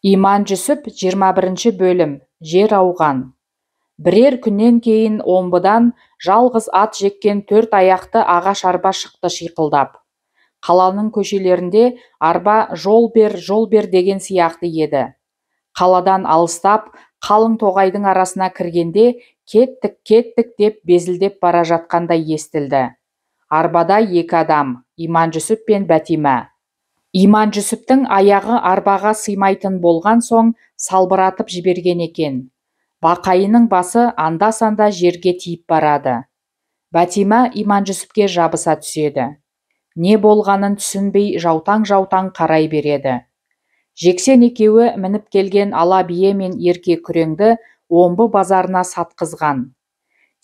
Иманжүсіп 21 бөлім. Жер ауған. Бірер күннен кейін Омбыдан жалғыз ат жеккен төрт аяқты ағаш арба шықты шиқылдап. Қаланың көшелерінде арба «жол бер, жол бер» деген сияқты еді. Қаладан алыстап, қалың тоғайдың арасына кіргенде «кеттік, кеттік» деп безілдеп бара жатқандай естілді. Арбада екі адам, Иманжүсіп пен Бәтима. Иманжүсіптің аяғы арбаға сыймайтын болған соң салбыратып жіберген екен. Бақайының басы анда-санда жерге тиіп барады. Бәтима Иманжүсіпке жабыса түседі. Не болғанын түсінбей жаутаң-жаутаң қарай береді. Жексен екеуі мініп келген ала бие мен ерке күреңді Омбы базарына сатқызған.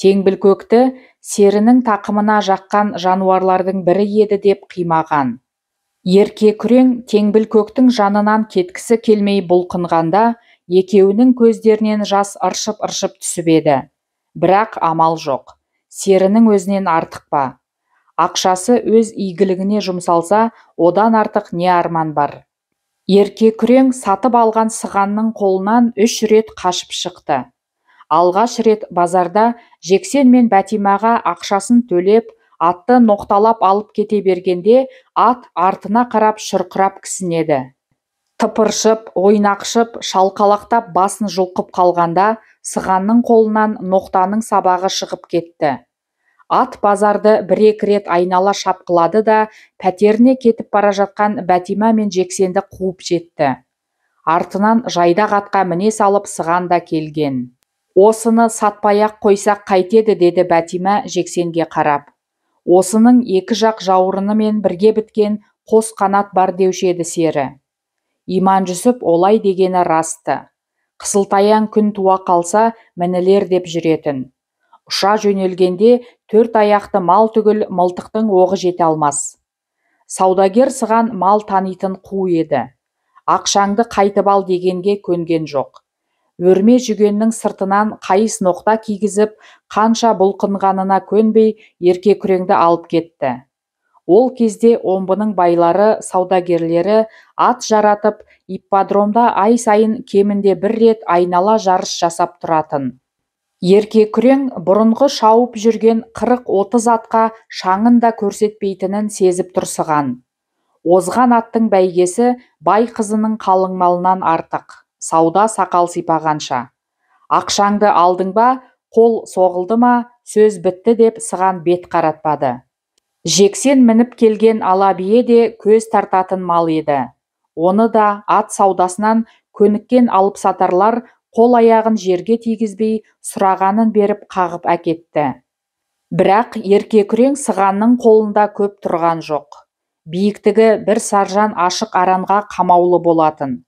Теңбілкөкті серінің тақымына жаққан жануарлардың бірі еді деп қимаған. Ерке күрең Теңбілкөктің жанынан кеткісі келмей бұлқынғанда, екеуінің көздерінен жас ыршып-ыршып түсіп еді. Бірақ амал жоқ. Серінің өзінен артық па? Ақшасы өз игілігіне жұмсалса, одан артық не арман бар? Ерке күрең сатып алған сығанның қолынан 3 рет қашып шықты. Алғаш рет базарда Жексен мен Бәтимаға ақшасын төлеп, атты ноқталап алып кете бергенде ат артына қарап шұрқырап кісінеді. Тыпыршып, ойнақшып, шалқалақтап басын жұлқып қалғанда сығанның қолынан ноқтаның сабағы шығып кетті. Ат базарды бір-екі рет айнала шапқылады да, пәтеріне кетіп бара жатқан Бәтима мен Жексенді қуып жетті. Артынан жайдақ атқа міне салып сыған да келген. Осыны сатпай-ақ қойсақ қайтеді, деді Бәтима Жексенге қарап. Осының екі жақ жауырынымен бірге біткен қос қанат бар деуші еді сері. Иманжүсіп олай дегені расты. Қысылтаяң күн туа қалса, мінілер деп жүретін. Ұша жөнелгенде төрт аяқты мал түгіл мылтықтың оғы жете алмас. Саудагер сыған мал танитын қу еді. Ақшаңды қайтып ал дегенге көнген жоқ. Өрме жүгеннің сыртынан қайыс ноқта кигізіп, қанша бұлқынғанына көнбей, ерке күреңді алып кетті. Ол кезде Омбының байлары, саудагерлері ат жаратып, ипподромда ай сайын кемінде бір рет айнала жарыс жасап тұратын. Ерке күрең бұрынғы шауып жүрген 40-30 атқа шаңын да көрсетпейтінін сезіп тұрсыған. Озған аттың бәйгесі бай қызының қалыңмалынан артық. Сауда сақал сипағанша. Ақшаңды алдың ба, қол соғылды ма, сөз бітті деп сыған бет қаратпады. Жексен мініп келген ала бие де көз тартатын мал еді. Оны да ат саудасынан көніккен алыпсатарлар қол аяғын жерге тигізбей, сұрағанын беріп қағып әкетті. Бірақ ерке күрең сығанның қолында көп тұрған жоқ. Биіктігі бір саржан ашық аранға қамаулы болатын.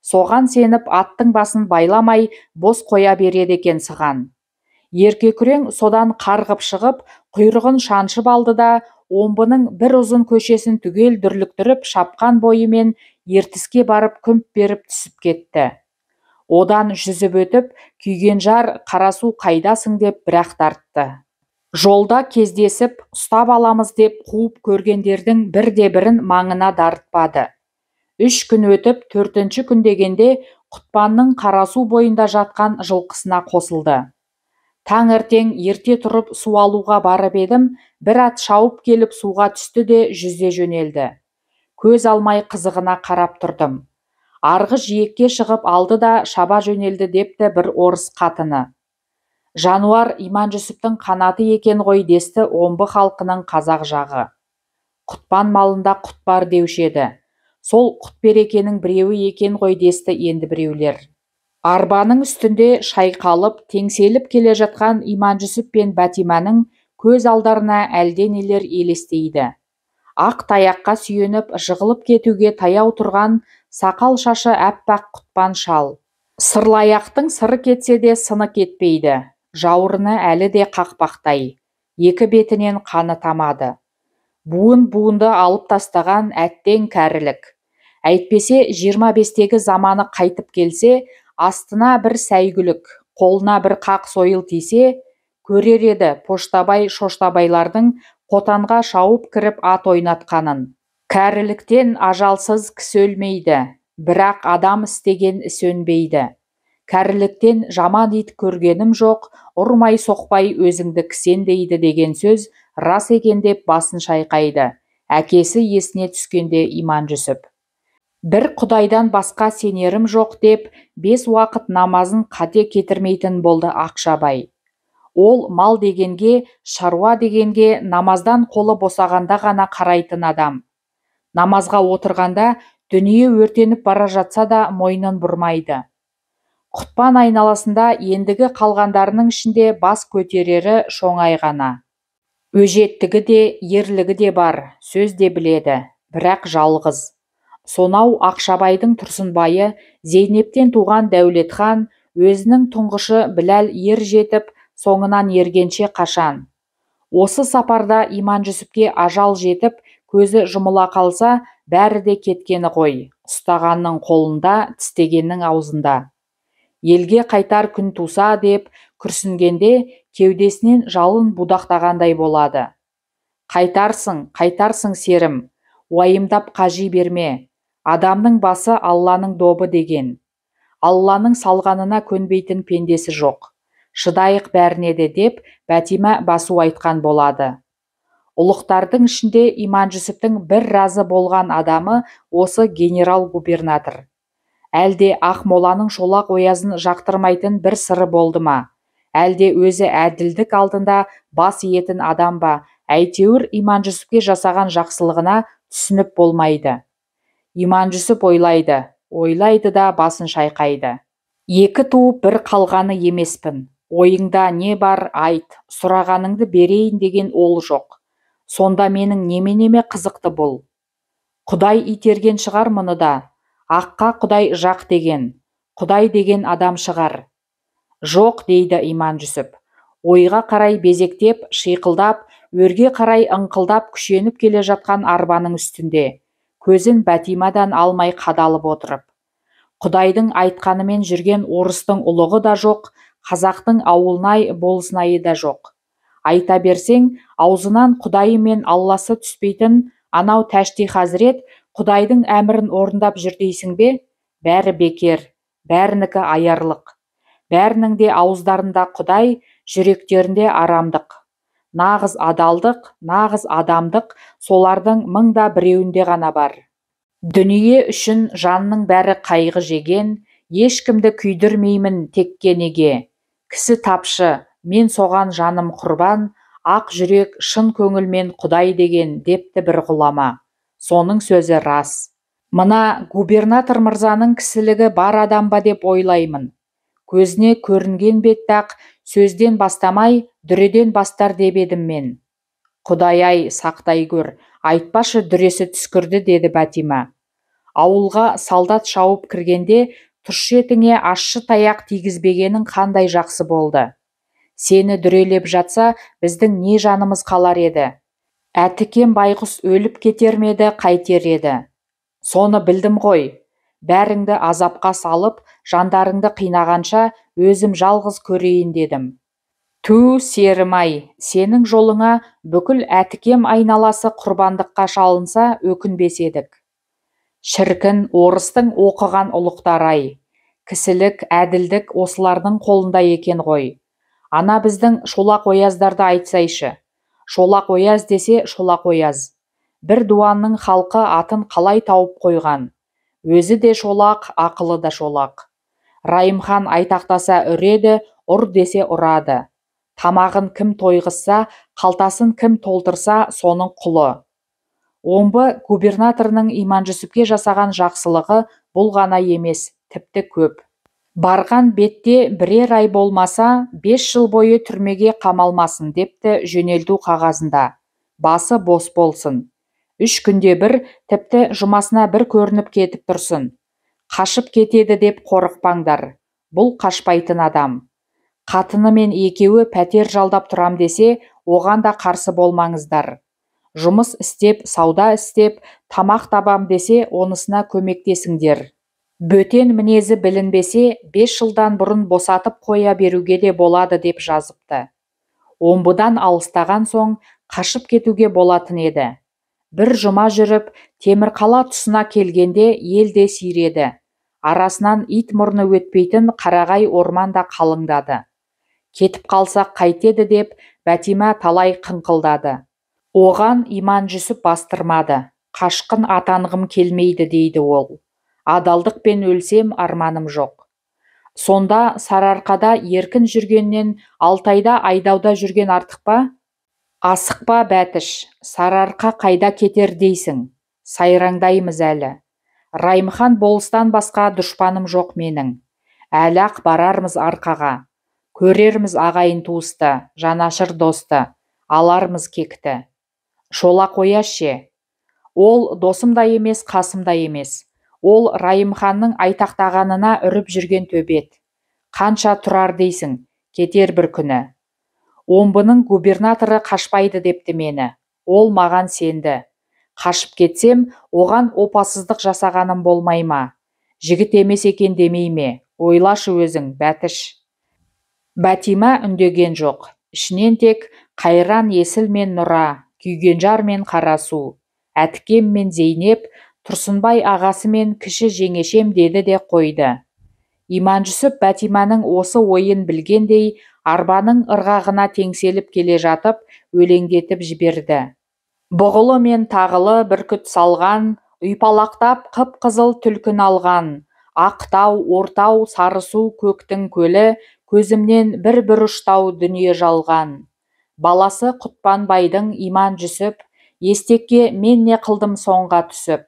Соған сеніп аттың басын байламай бос қоя береді екен сыған. Ерке күрең содан қарғып шығып, құйрығын шаншып алды да, Омбының бір ұзын көшесін түгел дүрліктіріп шапқан бойымен ертіске барып күмп беріп түсіп кетті. Одан жүзіп өтіп, күйген жар Қарасу қайдасың деп бірақ тартты. Жолда кездесіп, ұстап аламыз деп қуып көргендердің бірде-бірін маңына дарытпады. 3 күн өтіп, 4-ші күн дегенде Құтпанның Қарасу бойында жатқан жылқысына қосылды. Таңертең ерте тұрып су алуға барып едім, бір ат шауып келіп суға түсті де жүзе жөнелді. Көз алмай қызығына қарап тұрдым. Арғы жиекке шығып алды да шаба жөнелді депті бір орыс қатыны. Жануар Иманжүсіптің қанаты екен ғой десті Омбы халқының қазақ жағы. Құтпан малында құт бар деуші еді. Сол құт-берекенің біреуі екен ғой десті енді біреулер. Арбаның үстінде шайқалып, теңселіп келе жатқан Иманжүсіп пен Бәтиманың көз алдарына әлденелер елестейді. Ақ таяққа сүйеніп, жығылып кетуге таяу тұрған сақал шашы әппақ Құтпан шал. Сырлаяқтың сыры кетсе де сыны кетпейді. Жауырыны әлі де қақпақтай. Екі бетінен қаны тамады. Буын-буынды алып тастаған әттең кәрілік. Әйтпесе 25-тегі заманы қайтып келсе, астына бір сәйгүлік, қолына бір қақ сойыл тисе, көрер еді поштабай шоштабайлардың қотанға шауып кіріп ат ойнатқанын. Кәріліктен ажалсыз кісі өлмейді. Бірақ адам істеген іс өнбейді. Кәріліктен жаман ит көргенім жоқ, ұрмай-соқпай өзіңді кісендейді деген сөз рас екен деп басын шайқайды. Әкесі есіне түскенде Иманжүсіп. Бір Құдайдан басқа сенерім жоқ деп, 5 уақыт намазын қате кетірмейтін болды Ақшабай. Ол мал дегенге, шаруа дегенге намаздан қолы босағанда ғана қарайтын адам. Намазға отырғанда дүние өртеніп бара жатса да мойнын бұрмайды. Құтпан айналасында ендігі қалғандарының ішінде бас көтерері Шоңай ғана. Өжеттігі де, ерлігі де бар, сөз де біледі, бірақ жалғыз. Сонау Ақшабайдың Тұрсынбайы, Зейнептен туған Дәулетхан, өзінің тұңғышы Біләл ер жетіп, соңынан ергенше қашан. Осы сапарда Иманжүсіпке ажал жетіп, көзі жұмыла қалса, бәрі де кеткені ғой, ұстағанның қолында, тістегеннің аузында. Елге қайтар күн туса деп күрсінгенде кеудесінен жалын будақтағандай болады. Қайтарсың, қайтарсың серім, уайымдап қажи берме. Адамның басы Алланың добы деген. Алланың салғанына көнбейтін пендесі жоқ. Шыдайық бәріне де деп Бәтима басу айтқан болады. Ұлықтардың ішінде Иманжүсіптің бір разы болған адамы осы генерал-губернатор. Әлде Ақмоланың шолақ оязын жақтырмайтын бір сыры болды ма? Әлде өзі әділдік алдында бас иетін адам ба? Әйтеуір Иманжүсіпке жасаған жақсылығына түсініп болмайды. Иманжүсіп ойлайды, ойлайды да басын шайқайды. Екі туып бір қалғаны емеспін. Ойыңда не бар айт, сұрағаныңды берейін деген ол жоқ. Сонда менің неменеме қызықты бұл? Құдай итерген шығар мұны да. Аққа Құдай жақ деген, Құдай деген адам шығар. Жоқ, дейді Иманжүсіп. Ойға қарай безектеп, шиқылдап, өрге қарай ыңқылдап күшеніп келе жатқан арбаның үстінде, көзін Бәтимадан алмай қадалып отырып. Құдайдың айтқанымен жүрген орыстың ұлығы да жоқ, қазақтың ауылнай болысынайы да жоқ. Айта берсең, аузынан Құдайы мен Алласы түспейтін анау Тәшти хазірет Құдайдың әмірін орындап жүр дейсің бе? Бәрі бекер, бәрінікі аярлық. Бәрінің де ауыздарында Құдай, жүректерінде арамдық. Нағыз адалдық, нағыз адамдық солардың мыңда біреуінде ғана бар. Дүние үшін жанның бәрі қайғы жеген, ешкімді күйдірмеймін текке неге. Кісі тапшы, мен соған жаным құрбан, ақ жүрек шын көңілмен Құдай деген депті бір ғұлама. Соның сөзі рас. Мына губернатор мырзаның кісілігі бар адам ба деп ойлаймын. Көзіне көрінген бетті-ақ сөзден бастамай, дүреден бастар деп едім мен. Құдай-ай, сақтай көр, айтпашы дүресі түскірді, деді Бәтима. Ауылға солдат шауып кіргенде тұщы етіңе ащы таяқ тигізбегенің қандай жақсы болды. Сені дүрелеп жатса, біздің не жанымыз қалар еді? Әтікем байғұс өліп кетер ме еді, қайтер еді? Соны білдім ғой. Бәріңді азапқа салып, жандарыңды қинағанша өзім жалғыз көрейін дедім. Ту, серім-ай, сенің жолыңа бүкіл Әтікем айналасы құрбандыққа шалынса өкінбес едік. Шіркін, орыстың оқыған ұлықтары-ай. Кісілік, әділдік осылардың қолында екен ғой. Ана біздің шолақ ояздарды айтсайшы. Шолақ ояз десе шолақ ояз. Бір дуанның халқы атын қалай тауып қойған. Өзі де шолақ, ақылы да шолақ. Райымхан айтақтаса үреді, ұр десе ұрады. Тамағын кім тойғызса, қалтасын кім толтырса, соның құлы. Омбы губернаторының Иманжүсіпке жасаған жақсылығы бұл ғана емес, тіпті көп. Барған бетте бірер ай болмаса, 5 жыл бойы түрмеге қамалмасын депті жөнелту қағазында. Басы бос болсын. 3 күнде бір, тіпті жұмасына бір көрініп кетіп тұрсын. Қашып кетеді деп қорықпаңдар. Бұл қашпайтын адам. Қатынымен екеуі пәтер жалдап тұрам десе, оған да қарсы болмаңыздар. Жұмыс істеп, сауда істеп, тамақ табам десе, онысына көмектесіңдер. Бөтен мінезі білінбесе, 5 жылдан бұрын босатып қоя беруге де болады деп жазыпты. Омбыдан алыстаған соң қашып кетуге болатын еді. Бір жұма жүріп, Темірқала тұсына келгенде ел де сиреді. Арасынан ит мұрны өтпейтін қарағай орман да қалыңдады. Кетіп қалсақ қайтеді деп Бәтима талай қыңқылдады. Оған Иманжүсіп бастырмады. Қашқын атанғым келмейді дейді ол. Адалдықпен өлсем арманым жоқ. Сонда Сарыарқада еркін жүргеннен Алтайда айдауда жүрген артық па? Асықпа, Бәтіш, Сарыарқа қайда кетер дейсің? Сайраңдаймыз әлі. Райымхан болыстан басқа дұшпаным жоқ менің. Әлі-ақ барармыз арқаға. Көрерміз ағайын туысты, жанашыр досты, алармыз кекті. Шолақ Ояз ше? Ол досым да емес, қасым да емес. Ол Райымханның айтақтағанына үріп жүрген төбет. Қанша тұрар дейсің, кетер бір күні. Омбының губернаторы қашпайды депті мені. Ол маған сенді. Қашып кетсем, оған опасыздық жасағаным болмай ма? Жігіт емес екен демей ме? Ойлашы өзің, Бәтіш. Бәтима үндеген жоқ. Ішінен тек қайран Есіл мен Нұра, Күйгенжар мен Қарасу, Әтікем мен Зейнеп, Тұрсынбай ағасы мен кіші жеңешем деді де қойды. Иманжүсіп Бәтиманың осы ойын білгендей, арбаның ырғағына теңселіп келе жатып, өлеңдетіп жіберді. Бұғылы мен тағылы бүркіт салған, ұйпалақтап қып-қызыл түлкіні алған, Ақтау, Ортау, Сарысу көктің көлі, көзімнен бір бұрыштау дүние жалған. Баласы Құтпанбайдың Иманжүсіп, естекке мен не қылдым соңға түсіп.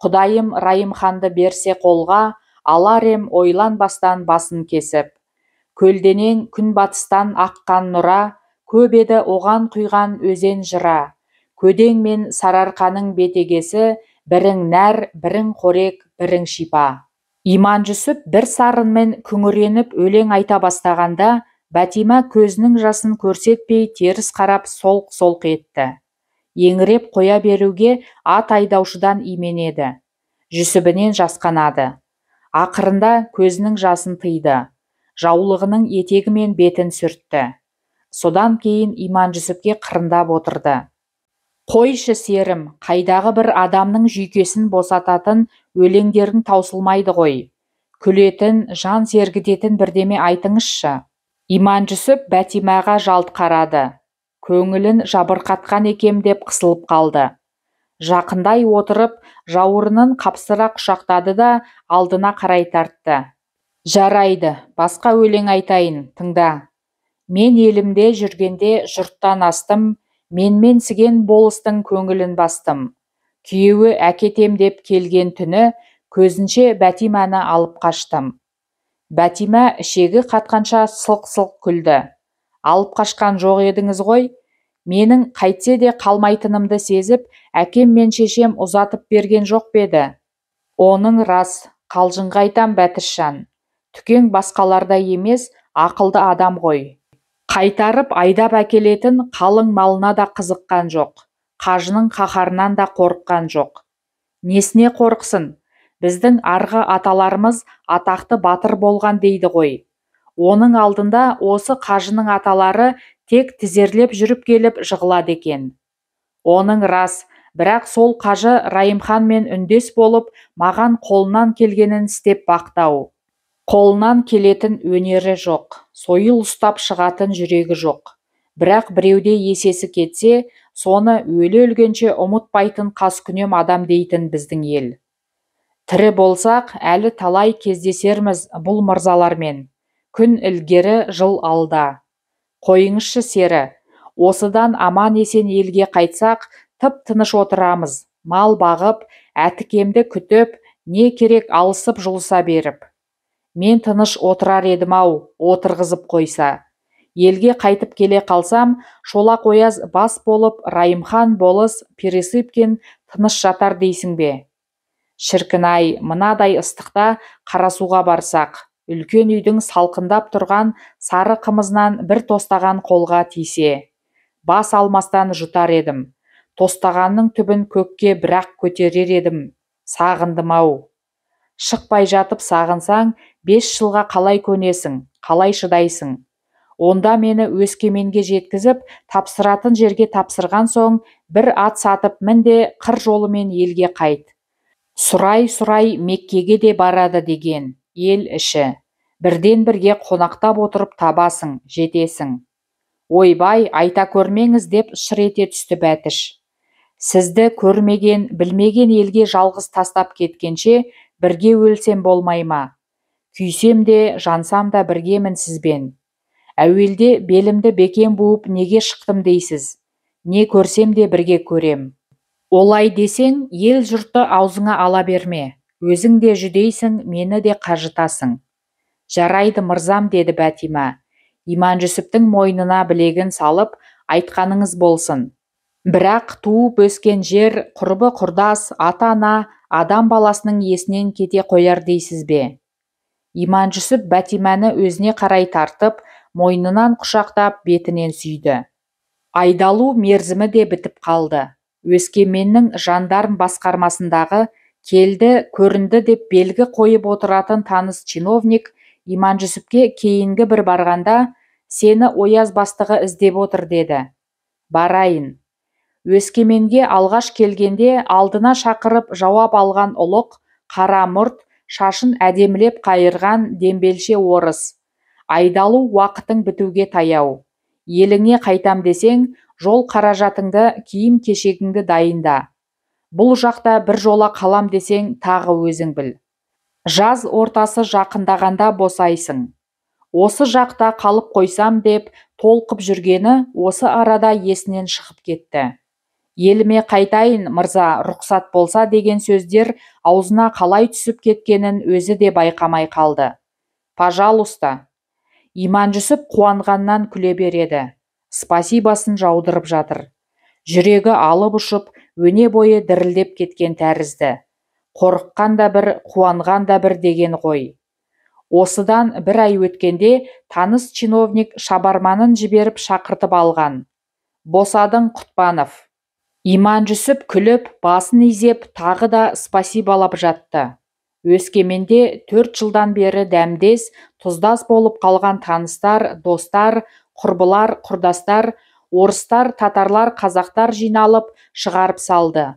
Құдайым Райымханды берсе қолға, алар ем ойланбастан басын кесіп. Көлденең күнбатыстан аққан нұра, көп еді оған құйған өзен жыра. Көдең мен Сарыарқаның бетегесі, бірің нәр, бірің қорек, бірің шипа. Иманжүсіп бір сарынмен күңіреніп өлең айта бастағанда, Бәтима көзінің жасын көрсетпей теріс қарап солқ-солқ етті. Еңіреп қоя беруге ат айдаушыдан именеді. Жүсібінен жасқанады. Ақырында көзінің жасын тыйды. Жаулығының етегімен бетін сүртті. Содан кейін Иманжүсіпке қырындап отырды. Қойшы серім, қайдағы бір адамның жүйкесін босататын өлеңдерің таусылмайды ғой. Күлетін, жан сергітетін бірдеме айтыңызшы. Иманжүсіп Бәтимаға жалт қарады. Көңілін жабырқатқан екем деп қысылып қалды. Жақындай отырып, жауырынын қапсыра құшақтады да алдына қарай тартты. Жарайды, басқа өлең айтайын, тыңда. Мен елімде жүргенде жұрттан астым, менменсіген болыстың көңілін бастым. Күйеуі әкетем деп келген түні көзінше Бәтиманы алып қаштым. Бәтима ішегі қатқанша сылқ-сылқ күлді. Алып қашқан жоқ едіңіз ғой? Менің қайтсе де қалмайтынымды сезіп, әкем мен шешем ұзатып берген жоқ па еді? Оның рас, қалжыңға айтам, Бәтішжан. Түкең басқалардай емес, ақылды адам ғой. Қайтарып айдап әкелетін қалың малына да қызыққан жоқ. Қажының қаһарынан да қорыққан жоқ. Несіне қорықсын? Біздің арғы аталарымыз атақты батыр болған дейді ғой. Оның алдында осы қажының аталары тек тізерлеп жүріп келіп жығылады екен. Оның рас, бірақ сол қажы Райымханмен үндес болып, маған қолынан келгенін істеп бақтау. Қолынан келетін өнері жоқ, сойыл ұстап шығатын жүрегі жоқ. Бірақ біреуде есесі кетсе, соны өле-өлгенше ұмытпайтын қаскүнем адам дейтін біздің ел. Тірі болсақ, әлі талай кездесерміз бұл мырзалармен. Күн ілгері, жыл алда. Қойыңызшы сері, осыдан аман-есен елге қайтсақ, тып-тыныш отырамыз, мал бағып, әтікемді күтіп, не керек алысып жұлыса беріп. Мен тыныш отырар едім-ау, отырғызып қойса. Елге қайтып келе қалсам, Шолақ Ояз бас болып, Райымхан болыс Пересыпкин тыныш жатар дейсің бе? Шіркін-ай, мынадай ыстықта Қарасуға барсақ, үлкен үйдің салқындап тұрған сары қымызынан бір тостаған қолға тисе. Бас алмастан жұтар едім. Тостағанның түбін көкке бірақ көтерер едім. Сағындым-ау. Шықпай жатып сағынсаң, 5 жылға қалай көнесің, қалай шыдайсың? Онда мені Өскеменге жеткізіп, тапсыратын жерге тапсырған соң, бір ат сатып мін де қыр жолымен елге қайт. Сұрай-сұрай Меккеге де барады деген, ел іші. Бірден-бірге қонақтап отырып табасың, жетесің. Ойбай, айта көрмеңіз деп шыр ете түсті Бәтіш. Сізді көрмеген, білмеген елге жалғыз тастап кеткенше, бірге өлсем болмай ма? Күйсем де, жансам да біргемін сізбен. Әуелде белімді бекем буып неге шықтым дейсіз? Не көрсем де бірге көрем. Олай десең, ел-жұртты аузыңа ала берме. Өзің де жүдейсің, мені де қажытасың. Жарайды, мырзам, деді Бәтима. Иманжүсіптің мойнына білегін салып, айтқаныңыз болсын. Бірақ туып өскен жер, құрбы-құрдас, ата-ана, адам баласының есінен кете қояр дейсіз бе? Иманжүсіп Бәтиманы өзіне қарай тартып, мойнынан құшақтап, бетінен сүйді. Айдалу мерзімі де бітіп қалды. Өскеменнің жандарм басқармасындағы келді, көрінді деп белгі қойып отыратын таныс чиновник Иманжүсіпке кейінгі бір барғанда, сені ояз бастығы іздеп отыр деді. Барайын. Өскеменге алғаш келгенде алдына шақырып жауап алған ұлық, қара мұрт, шашын әдемілеп қайырған дембелше орыс. Айдалу уақытың бітуге таяу. Еліңе қайтам десең, жол қаражатыңды, киім-кешегіңді дайында. Бұл жақта бір жола қалам десең, тағы өзің біл. Жаз ортасы жақындағанда босайсың. Осы жақта қалып қойсам деп толқып жүргені осы арада есінен шығып кетті. Еліме қайтайын, мырза, рұқсат болса деген сөздер аузына қалай түсіп кеткенін өзі де байқамай қалды. Пожалуйста. Иманжүсіп қуанғаннан күле береді. Спасибасын жаудырып жатыр. Жүрегі алып ұшып, өне бойы дірілдеп кеткен тәрізді. Қорыққан да бір, қуанған да бір деген ғой. Осыдан бір ай өткенде таныс чиновник шабарманын жіберіп шақыртып алған. Босадың, Құтпанов. Иманжүсіп күліп, басын изеп, тағы да спасибалап жатты. Өскеменде 4 жылдан бері дәмдес, тұздас болып қалған таныстар, достар, құрбылар, құрдастар, орыстар, татарлар, қазақтар жиналып, шығарып салды.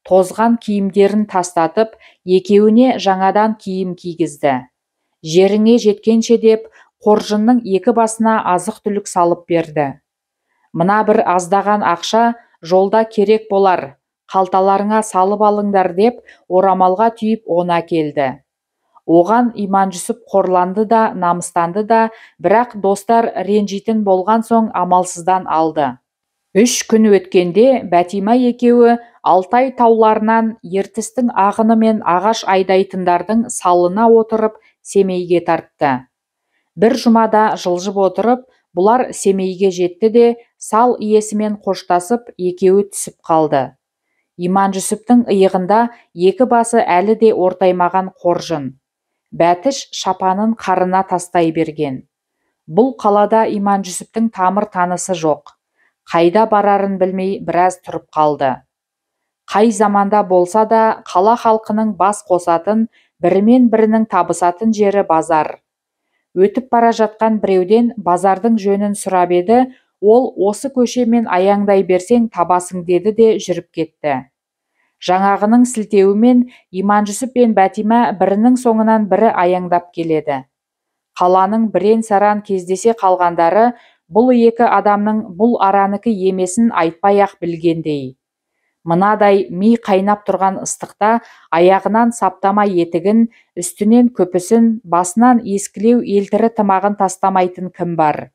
Тозған киімдерін тастатып, екеуіне жаңадан киім кигізді. Жеріңе жеткенше деп, қоржынның екі басына азық-түлік салып берді. Мына бір аздаған ақша жолда керек болар, қалталарыңа салып алыңдар деп, орамалға түйіп оны әкелді. Оған Иманжүсіп қорланды да, намыстанды да, бірақ достар ренжитін болған соң амалсыздан алды. 3 күн өткенде Бәтима екеуі Алтай тауларынан Ертістің ағынымен ағаш айдайтындардың салына отырып Семейге тартты. Бір жұмада жылжып отырып, бұлар Семейге жетті де, сал иесімен қоштасып, екеуі түсіп қалды. Иманжүсіптің иығында екі басы әлі де ортаймаған қоржын. Бәтіш шапанын қарына тастай берген. Бұл қалада Иманжүсіптің тамыр танысы жоқ. Қайда барарын білмей біраз тұрып қалды. Қай заманда болса да қала халқының бас қосатын, бірімен бірінің табысатын жері базар. Өтіп бара жатқан біреуден базардың жөнін сұрап еді, ол осы көшемен аяңдай берсең табасың деді де жүріп кетті. Жаңағының сілтеуімен Иманжүсіп пен Бәтима бірінің соңынан бірі аяңдап келеді. Қаланың бірен-саран кездесе қалғандары бұл екі адамның бұл аранікі емесін айтпай-ақ білгендей. Мынадай ми қайнап тұрған ыстықта аяғынан саптама етігін, үстінен күпісін, басынан ескілеу елтірі тымағын тастамайтын кім бар?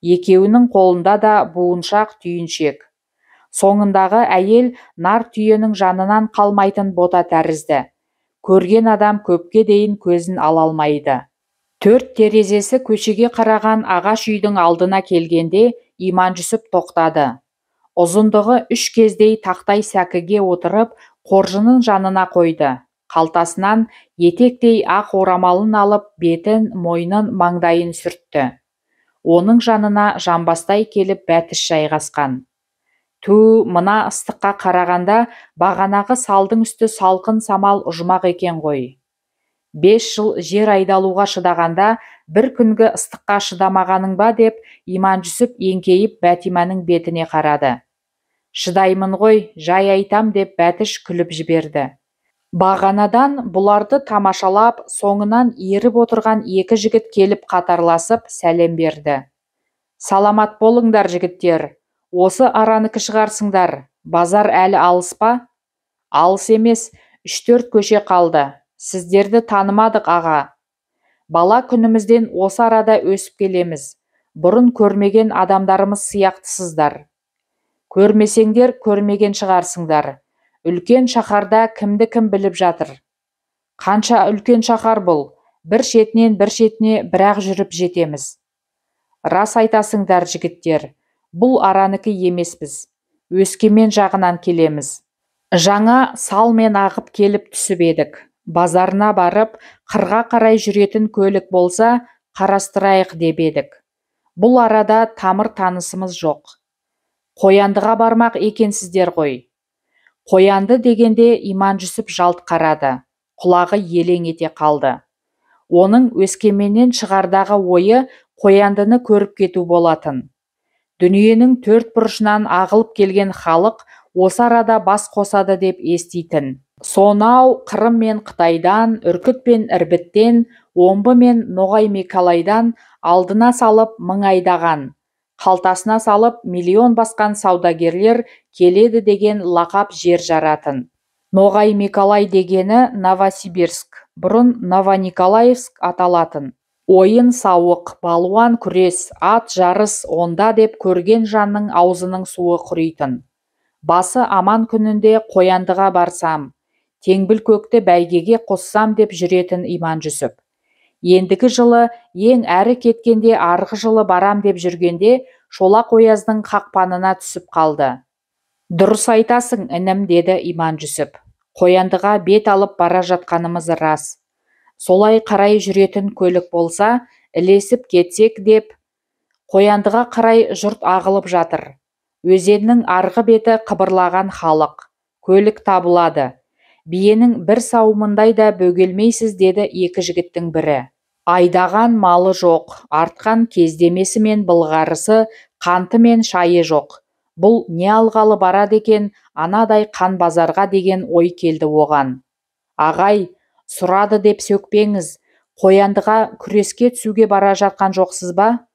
Екеуінің қолында да буыншақ түйіншек. Соңындағы әйел нар түйенің жанынан қалмайтын бота тәрізді. Көрген адам көпке дейін көзін ала алмайды. 4 терезесі көшеге қараған ағаш үйдің алдына келгенде Иманжүсіп тоқтады. Ұзындығы 3 кездей тақтай сәкіге отырып, қоржынын жанына қойды. Қалтасынан етектей ақ орамалын алып, бетін, мойнын, маңдайын сүртті. Оның жанына жамбастай келіп Бәтіш жайғасқан. Ту, мына ыстыққа қарағанда бағанағы салдың үсті салқын самал ұжмақ екен ғой. 5 жыл жер айдалуға шыдағанда бір күнгі ыстыққа шыдамағаның ба деп Иманжүсіп еңкейіп Бәтиманың бетіне қарады. Шыдаймын ғой, жай айтам деп Бәтіш күліп жіберді. Бағанадан бұларды тамашалап, соңынан еріп отырған екі жігіт келіп қатарласып сәлем берді. Саламат болыңдар, жігіттер. Осы араныкі шығарсыңдар. Базар әлі алыс па? Алыс емес, 3-4 көше қалды. Сіздерді танымадық, аға. Бала күнімізден осы арада өсіп келеміз. Бұрын көрмеген адамдарымыз сияқтысыздар. Көрмесеңдер, көрмеген шығарсыңдар. Үлкен шаһарда кімді кім біліп жатыр? Қанша үлкен шаһар бұл? Бір шетінен бір шетіне бірақ жүріп жетеміз. Рас айтасыңдар, жігіттер. Бұл араныкі емеспіз. Өскемен жағынан келеміз. Жаңа салмен ағып келіп түсіп едік. Базарына барып, қырға қарай жүретін көлік болса, қарастырайық деп едік. Бұл арада тамыр танысымыз жоқ. Қояндыға бармақ екенсіздер ғой. Қоянды дегенде Иманжүсіп жалт қарады, құлағы елең ете қалды. Оның Өскеменнен шығардағы ойы қояндыны көріп кету болатын. Дүниенің төрт бұрышынан ағылып келген халық осы арада бас қосады деп еститін. Сонау Қырым мен Қытайдан, Үркіт пен Ірбіттен, Омбы мен Ноғай Мекалайдан алдына салып мың айдаған, қалтасына салып миллион басқан саудагерлер келеді деген лақап жер жаратын. Ноғай Мекалай дегені Новосибирск, бұрын Новониколаевск аталатын. Ойын сауық, балуан күрес, ат жарыс онда деп көрген жанның аузының суы құритын. Басы аман күнінде қояндыға барсам, Теңбілкөкті бәйгеге қоссам деп жүретін Иманжүсіп. Ендігі жылы ең әрі кеткенде арғы жылы барам деп жүргенде Шолақ ояздың қақпанына түсіп қалды. Дұрыс айтасың, інім, деді Иманжүсіп. Қояндыға бет алып бара жатқанымыз рас. Солай қарай жүретін көлік болса, ілесіп кетсек деп, қояндыға қарай жұрт ағылып жатыр. Өзеннің арғы беті қыбырлаған халық. Көлік табылады. Биенің бір сауымындай да бөгелмейсіз, деді екі жігіттің бірі. Айдаған малы жоқ, артқан кездемесі мен былғарысы, қанты мен шайы жоқ. Бұл не алғалы барады екен, анадай қан базарға деген ой келді оған. Ағай, сұрады деп сөкпеңіз, қояндыға күреске түсуге бара жатқан жоқсыз ба?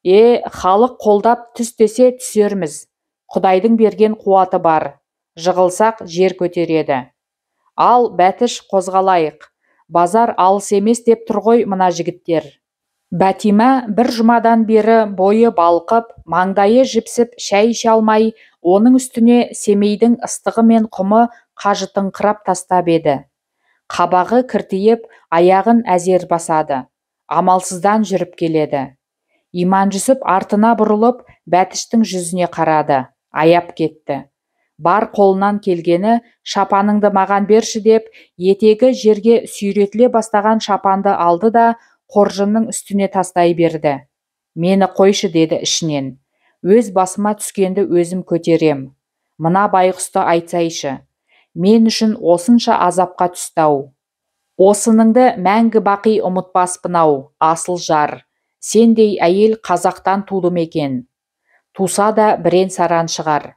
Халық қолдап түс десе түсерміз. Құдайдың берген қуаты бар. Жығылсақ жер көтереді. Ал, Бәтіш, қозғалайық. Базар алыс емес деп тұр ғой мына жігіттер. Бәтима бір жұмадан бері бойы балқып, маңдайы жіпсіп шай іше алмай, оның үстіне Семейдің ыстығы мен құмы қажытыңқырап тастап еді. Қабағы кіртиіп, аяғын әзер басады. Амалсыздан жүріп келеді. Иманжүсіп артына бұрылып, Бәтіштің жүзіне қарады, аяп кетті. Бар қолынан келгені шапаныңды маған берші деп, етегі жерге сүйретіле бастаған шапанды алды да қоржынның үстіне тастай берді. Мені қойшы, деді ішінен. Өз басыма түскенді өзім көтерем. Мына байғұсты айтсайшы. Мен үшін осынша азапқа түсті-ау. Осыныңды мәңгі бақи ұмытпаспын-ау, асыл жар. Сендей әйел қазақтан туды ма екен? Туса да бірен-саран шығар.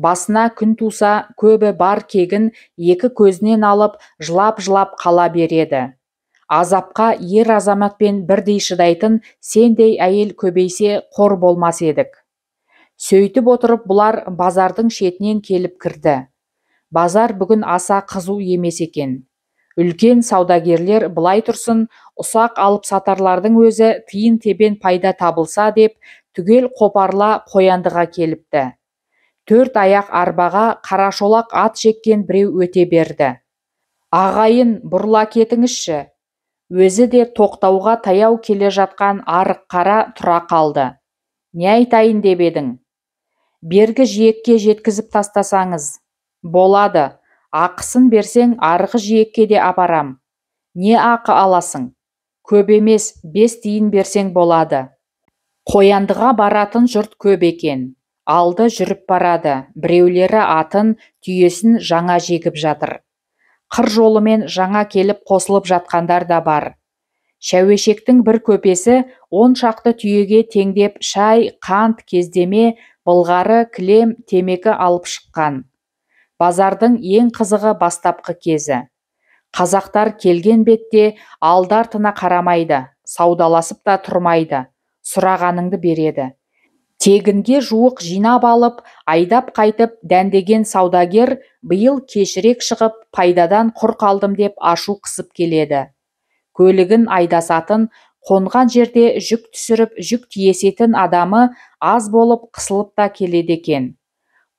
Басына күн туса, көбі бар кегін екі көзінен алып, жылап-жылап қала береді. Азапқа ер азаматпен бірдей шыдайтын сендей әйел көбейсе қор болмас едік. Сөйтіп отырып бұлар базардың шетінен келіп кірді. Базар бүгін аса қызу емес екен. Үлкен саудагерлер былай тұрсын, ұсақ алып сатарлардың өзі тиын-тебен пайда табылса деп түгел қопарла қояндыға келіпті. Төрт аяқ арбаға қарашолақ ат жеккен біреу өте берді. Ағайын, бұрыла кетіңізші. Өзі де тоқтауға таяу келе жатқан арық қара тұра қалды. Не айтайын деп едің? Бергі жиекке жеткізіп тастасаңыз. Болады. Ақысын берсең, арғы жиекке де апарам. Не ақы аласың? Көп емес, 5 тиын берсең болады. Қояндыға баратын жұрт көп екен. Алды жүріп барады, біреулері атын, түйесін жаңа жегіп жатыр. Қыр жолымен жаңа келіп қосылып жатқандар да бар. Шәуешектің бір көпесі 10 шақты түйеге теңдеп шай, қант, кездеме, былғары, кілем, темекі алып шыққан. Базардың ең қызығы бастапқы кезі. Қазақтар келген бетте алды-артына қарамайды, саудаласып та тұрмайды, сұрағаныңды береді. Тегінге жуық жинап алып, айдап қайтып дәндеген саудагер биыл кешірек шығып, пайдадан құр қалдым деп ашу қысып келеді. Көлігін айдасатын, қонған жерде жүк түсіріп, жүк тиесетін адамы аз болып қысылып та келеді екен.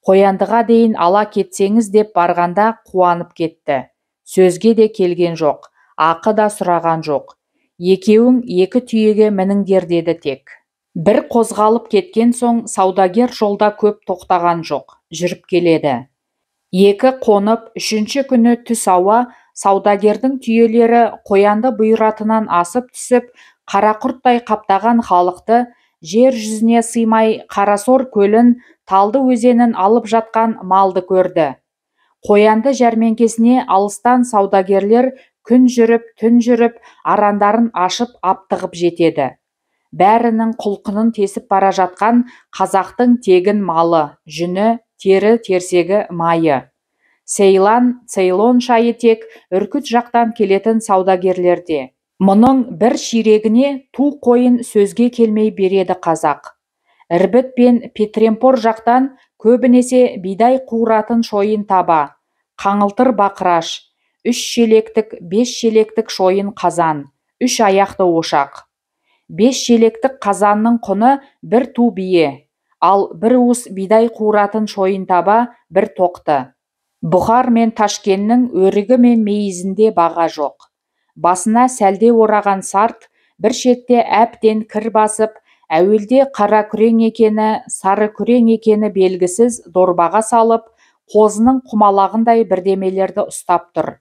Қояндыға дейін ала кетсеңіз деп барғанда қуанып кетті. Сөзге де келген жоқ, ақы да сұраған жоқ. Екеуің екі түйеге мініңдер деді тек. Бір қозғалып кеткен соң саудагер жолда көп тоқтаған жоқ, жүріп келеді. Екі қонып, үшінші күні түс ауа саудагердің түйелері Қоянды бұйратынан асып түсіп, қарақұрттай қаптаған халықты жер жүзіне сыймай Қарасор көлін, Талды өзенін алып жатқан малды көрді. Қоянды жәрмеңкесіне алыстан саудагерлер күн жүріп, түн жүріп, арандарын ашып аптығып жетеді. Бәрінің құлқынын тесіп бара жатқан қазақтың тегін малы, жүні, тері терсегі майы. Сейлан, Цейлон шайы тек Үркіт жақтан келетін саудагерлерде. Мұның бір ширегіне ту қойын сөзге келмей береді қазақ. Ірбіт пен Петремпор жақтан көбінесе бидай қуыратын шойын таба, қаңылтыр бақыраш, 3 шелектік, 5 шелектік шойын қазан, 3 аяқты ошақ. 5 шелектік қазанның құны бір ту бие, ал бір уыс бидай қуыратын шойын таба бір тоқты. Бұхар мен Ташкеннің өрігі мен мейізінде баға жоқ. Басына сәлде ораған сарт, бір шетте әбден кір басып, әуелде қара күрең екені, сары күрең екені белгісіз дорбаға салып, қозының құмалағындай бірдемелерді ұстап тұр.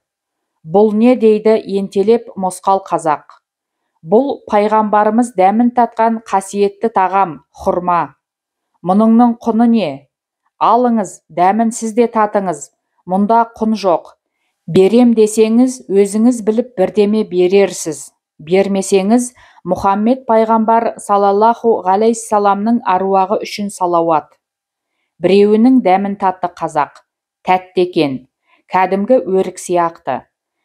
Бұл не дейді ентелеп мосқал қазақ. Бұл пайғамбарымыз дәмін татқан қасиетті тағам, хұрма. Мұныңның құны не? Алыңыз, дәмін сіз де татыңыз, мұнда құн жоқ. Берем десеңіз, өзіңіз біліп бірдеме берерсіз. Бермесеңіз, Мұхаммед пайғамбар салаллаху ғалейссаламның аруағы үшін салауат. Біреуінің дәмін татты қазақ. Тәтті екен, кәдімгі өрік сияқты.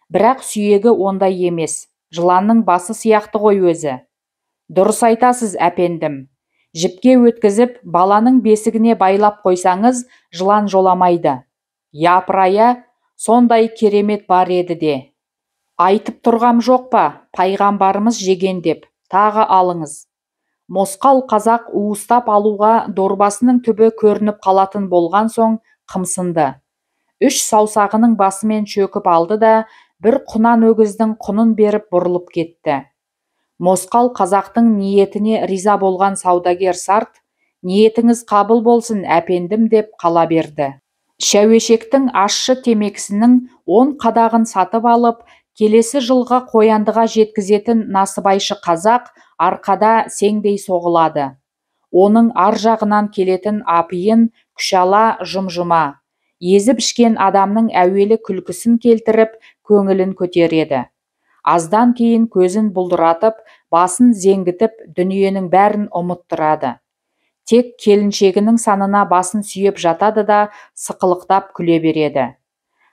Бірақ сүйегі ондай емес, жыланның басы сияқты ғой өзі. Дұрыс айтасыз, әпендім. Жіпке өткізіп, баланың бесігіне байлап қойсаңыз, жылан жоламайды. Япырая, сондай керемет бар еді де. Айтып тұрғам жоқ па, пайғамбарымыз жеген деп, тағы алыңыз. Мосқал қазақ уыстап алуға дорбасының түбі көрініп қалатын болған соң қымсынды. 3 саусағының басымен шөкіп алды да, бір құнан өгіздің құнын беріп бұрылып кетті. Мосқал қазақтың ниетіне риза болған саудагер сарт, ниетіңіз қабыл болсын, әпендім деп қала берді. Шәуешектің ащы темекісінің 10 қадағын сатып алып, келесі жылға Қояндыға жеткізетін насыбайшы қазақ арқада сеңдей соғылады. Оның ар жағынан келетін апиын, күшала, жұмжұма. Езіп ішкен адамның әуелі күлкісін келтіріп, көңілін көтереді. Аздан кейін көзін бұлдыратып, басын зеңгітіп, дүниенің бәрін ұмыттырады. Тек келіншегінің санына басын сүйеп жатады да, сықылықтап күле береді.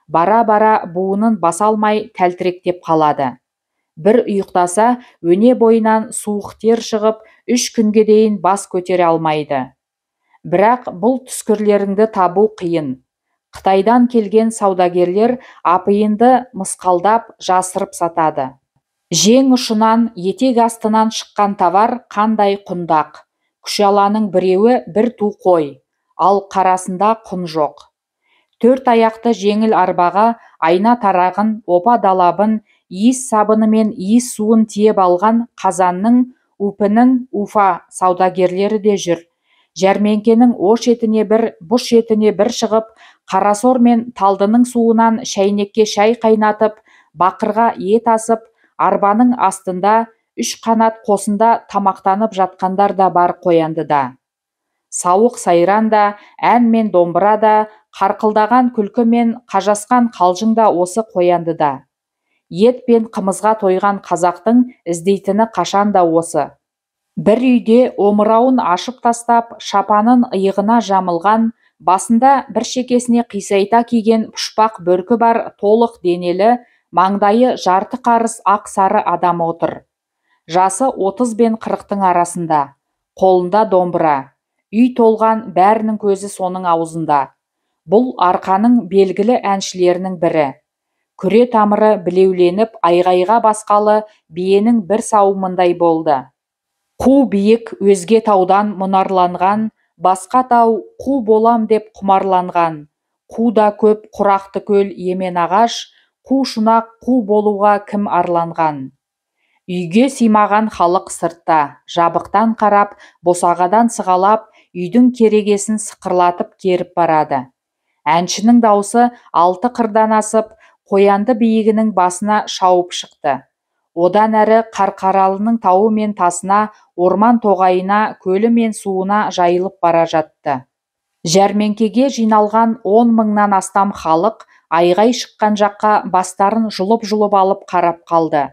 Бара-бара буынын баса алмай тәлтіректеп қалады. Бір ұйықтаса, өне бойынан суық тер шығып, 3 күнге дейін бас көтере алмайды. Бірақ бұл түскірлеріңді табу қиын. Қытайдан келген саудагерлер апиынды мысқалдап, жасырып сатады. Жең ұшынан, етек астынан шыққан товар қандай құндақ. Күшаланың біреуі бір ту қой, ал қарасында құн жоқ. 4 аяқты жеңіл арбаға айна тарағын, опа далабын, иіс сабыны мен иіс суын тиеп алған Қазанның, Үпінің, Уфа саудагерлері де жүр. Жәрмеңкенің о шетіне бір, бұ шетіне бір шығып, Қарасор мен Талдының суынан шәйнекке шай қайнатып, бақырға ет асып, арбаның астында 3 қанат қосында тамақтанып жатқандар да бар Қояндыда. Сауық сайран да, ән мен домбыра да, Қарқылдаған күлкі мен қажасқан қалжың да осы Қояндыда. Ет пен қымызға тойған қазақтың іздейтіні қашанда осы. Бір үйде омырауын ашып тастап, шапанын иығына жамылған, басында бір шекесіне қисайта киген пұшпақ бөркі бар толық денелі, маңдайы жарты қарыс ақ сары адам отыр. Жасы 30 бен 40-тың арасында. Қолында домбыра. Үй толған, бәрінің көзі соның аузында. Бұл Арқаның белгілі әншілерінің бірі. Күре тамыры білеуленіп, айғайға басқалы биенің бір сауымындай болды. Қу биік өзге таудан мұнарланған, басқа тау қу болам деп құмарланған. Қу да көп құрақты көл емен ағаш, қу шұнақ қу болуға кім арланған. Үйге сыймаған халық сыртта, жабықтан қарап, босағадан сығалап, үйдің керегесін сықырлатып керіп барады. Әншінің даусы алты қырдан асып, Қоянды биігінің басына шауып шықты. Одан әрі Қарқаралының тауы мен тасына, орман тоғайына, көлі мен суына жайылып бара жатты. Жәрмеңкеге жиналған 10 мыңнан астам халық айғай шыққан жаққа бастарын жұлып-жұлып алып қарап қалды.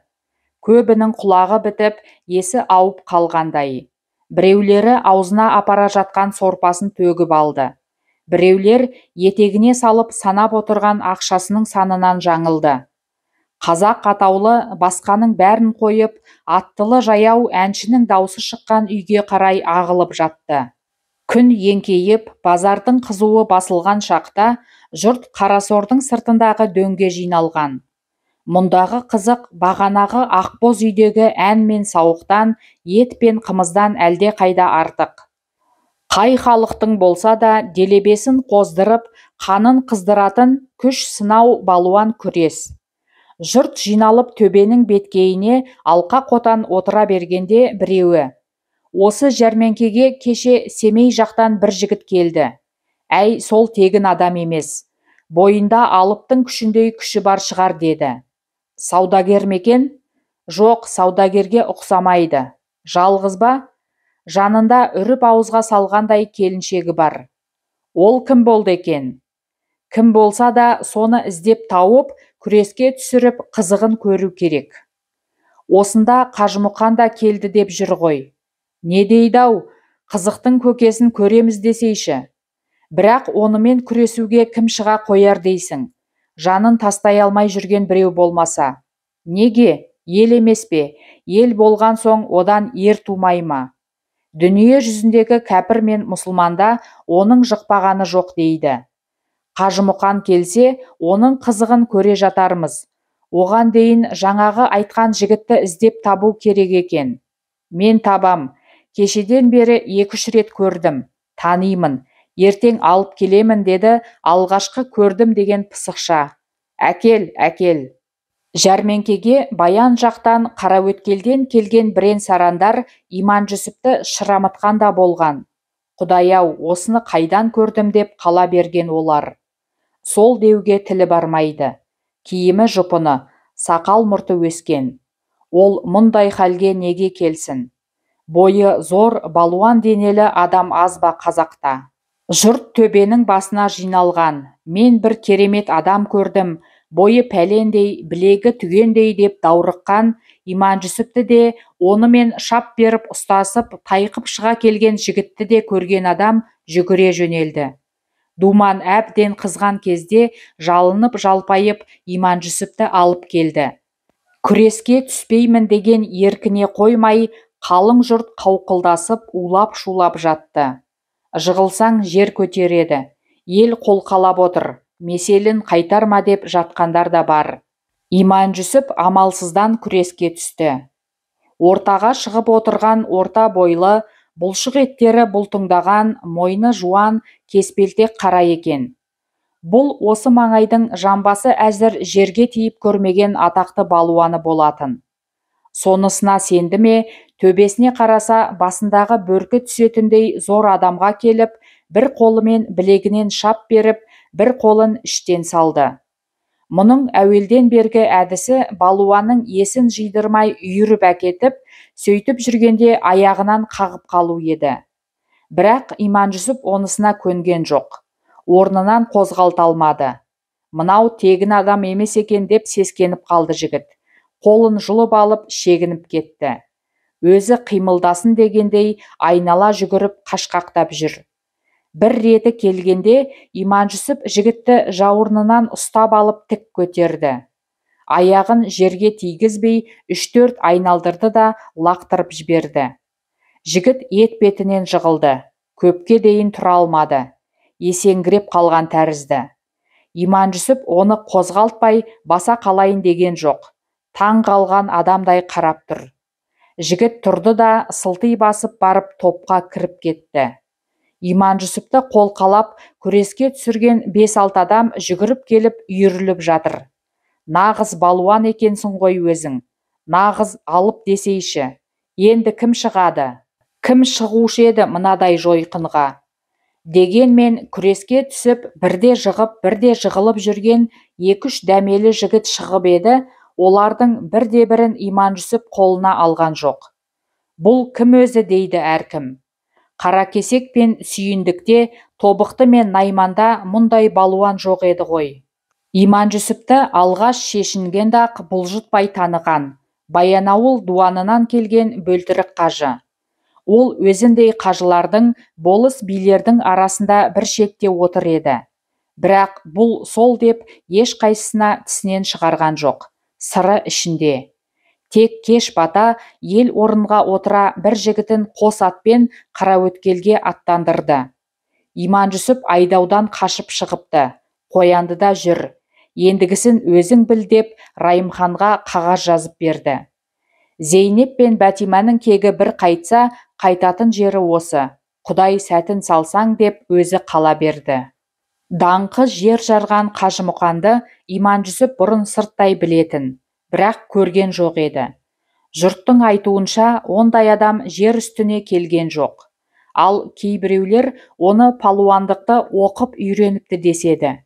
Көбінің құлағы бітіп, есі ауып қалғандай. Біреулері аузына апара жатқан сорпасын төгіп алды. Біреулер етегіне салып санап отырған ақшасының санынан жаңылды. Қазақ атаулы басқаның бәрін қойып, аттылы жаяу әншінің даусы шыққан үйге қарай ағылып жатты. Күн еңкейіп, базардың қызуы басылған шақта жұрт Қарасордың сыртындағы дөңге жиналған. Мұндағы қызық бағанағы ақбоз үйдегі ән мен сауықтан, ет пен қымыздан әлде қайда артық. Қай халықтың болса да делебесін қоздырып, қанын қыздыратын күш сынау балуан күрес. Жұрт жиналып төбенің беткейіне алқа қотан отыра бергенде біреуі: "Осы жәрмеңкеге кеше Семей жақтан бір жігіт келді. Әй, сол тегін адам емес. Бойында алыптың күшіндей күші бар шығар" деді. Саудагер ме екен? Жоқ, саудагерге ұқсамайды. Жалғыз ба? Жанында үріп ауызға салғандай келіншегі бар. Ол кім болды екен? Кім болса да соны іздеп тауып, күреске түсіріп, қызығын көру керек. Осында Қажымұқан да келді деп жүр ғой. Не дейді-ау, қызықтың көкесін көреміз десейші. Бірақ онымен күресуге кім шыға қояр дейсің? Жанын тастай алмай жүрген біреу болмаса. Неге? Ел емес пе? Ел болған соң одан ер тумай ма? Дүние жүзіндегі кәпір мен мұсылманда оның жықпағаны жоқ дейді. Қажымұқан келсе, оның қызығын көре жатармыз. Оған дейін жаңағы айтқан жігітті іздеп табу керек екен. Мен табам. Кешеден бері 2-3 рет көрдім. Танимын. Ертең алып келемін деді алғашқы көрдім деген пысықша. Әкел, әкел. Жәрмеңкеге Баян жақтан Қараөткелден келген бірен-сарандар Иманжүсіпті шырамытқан да болған. Құдай-ау, осыны қайдан көрдім деп қала берген олар. Сол деуге тілі бармайды. Киімі жұпыны, сақал мұрты өскен. Ол мұндай халге неге келсін? Бойы зор балуан денелі адам аз ба қазақта? Жұрт төбенің басына жиналған. Мен бір керемет адам көрдім, бойы пәлендей, білегі түгендей деп даурыққан Иманжүсіпті де, онымен шап беріп ұстасып, тайқып шыға келген жігітті де көрген адам жүгіре жөнелді. Думан әбден қызған кезде жалынып жалпайып Иманжүсіпті алып келді. Күреске түспеймін деген еркіне қоймай, қалың жұрт қауқылдасып улап-шулап жатты. Жығылсаң жер көтереді, ел қолқалап отыр, меселін қайтарма деп жатқандар да бар. Иманжүсіп амалсыздан күреске түсті. Ортаға шығып отырған орта бойлы, бұлшық еттері бұлтыңдаған, мойны жуан, кеспелтек қара екен. Бұл осы маңайдың жамбасы әзір жерге тиіп көрмеген атақты балуаны болатын. Сонысына сенді ме, төбесіне қараса, басындағы бөркі түсетіндей зор адамға келіп, бір қолымен білегінен шап беріп, бір қолын іштен салды. Мұның әуелден бергі әдісі балуанның есін жидырмай үйіріп әкетіп, сөйтіп жүргенде аяғынан қағып қалу еді. Бірақ Иманжүсіп онысына көнген жоқ. Орнынан қозғалта алмады. Мынау тегін адам емес екен деп сескеніп қалды жігіт. Қолын жұлып алып шегініп кетті. Өзі қимылдасын дегендей айнала жүгіріп қашқақтап жүр. Бір реті келгенде Иманжүсіп жігітті жауырынынан ұстап алып тік көтерді. Аяғын жерге тигізбей 3-4 айналдырды да лақтырып жіберді. Жігіт етпетінен жығылды. Көпке дейін тұра алмады. Есеңгіреп қалған тәрізді. Иманжүсіп оны қозғалтпай баса қалайын деген жоқ. Таң қалған адамдай қарап тұр. Жігіт тұрды да сылти басып барып топқа кіріп кетті. Иманжүсіпті қолқалап күреске түсірген 5-6 адам жүгіріп келіп үйіріліп жатыр. Нағыз балуан екенсің ғой өзің. Нағыз алып десейші. Енді кім шығады? Кім шығушы еді мынадай жойқынға? Дегенмен күреске түсіп, бірде жығып, бірде жығылып жүрген 2-3 дәмелі жігіт шығып еді, олардың бірде-бірін Иманжүсіп қолына алған жоқ. Бұл кім өзі дейді әркім. Қаракесек пен Сүйіндікте, Тобықты мен Найманда мұндай балуан жоқ еді ғой. Иманжүсіпті алғаш шешінгенде-ақ бұлжытпай таныған, Баянауыл дуанынан келген Бөлтірік қажы. Ол өзіндей қажылардың, болыс билердің арасында бір шетте отыр еді. Бірақ бұл сол деп ешқайсысына тісінен шығарған жоқ. Сыры ішінде. Тек кеш бата ел орынға отыра бір жігітін қос атпен Қараөткелге аттандырды. Иманжүсіп айдаудан қашып шығыпты. Қояндыда жүр. Ендігісін өзің біл деп Райымханға қағаз жазып берді. Зейнеп пен Бәтиманың кегі бір қайтса, қайтатын жері осы. Құдай сәтін салсаң деп өзі қала берді. Даңқы жер жарған Қажымұқанды Иманжүсіп бұрын сырттай білетін, бірақ көрген жоқ еді. Жұрттың айтуынша, ондай адам жер үстіне келген жоқ. Ал кейбіреулер оны палуандықты оқып үйреніпті деседі.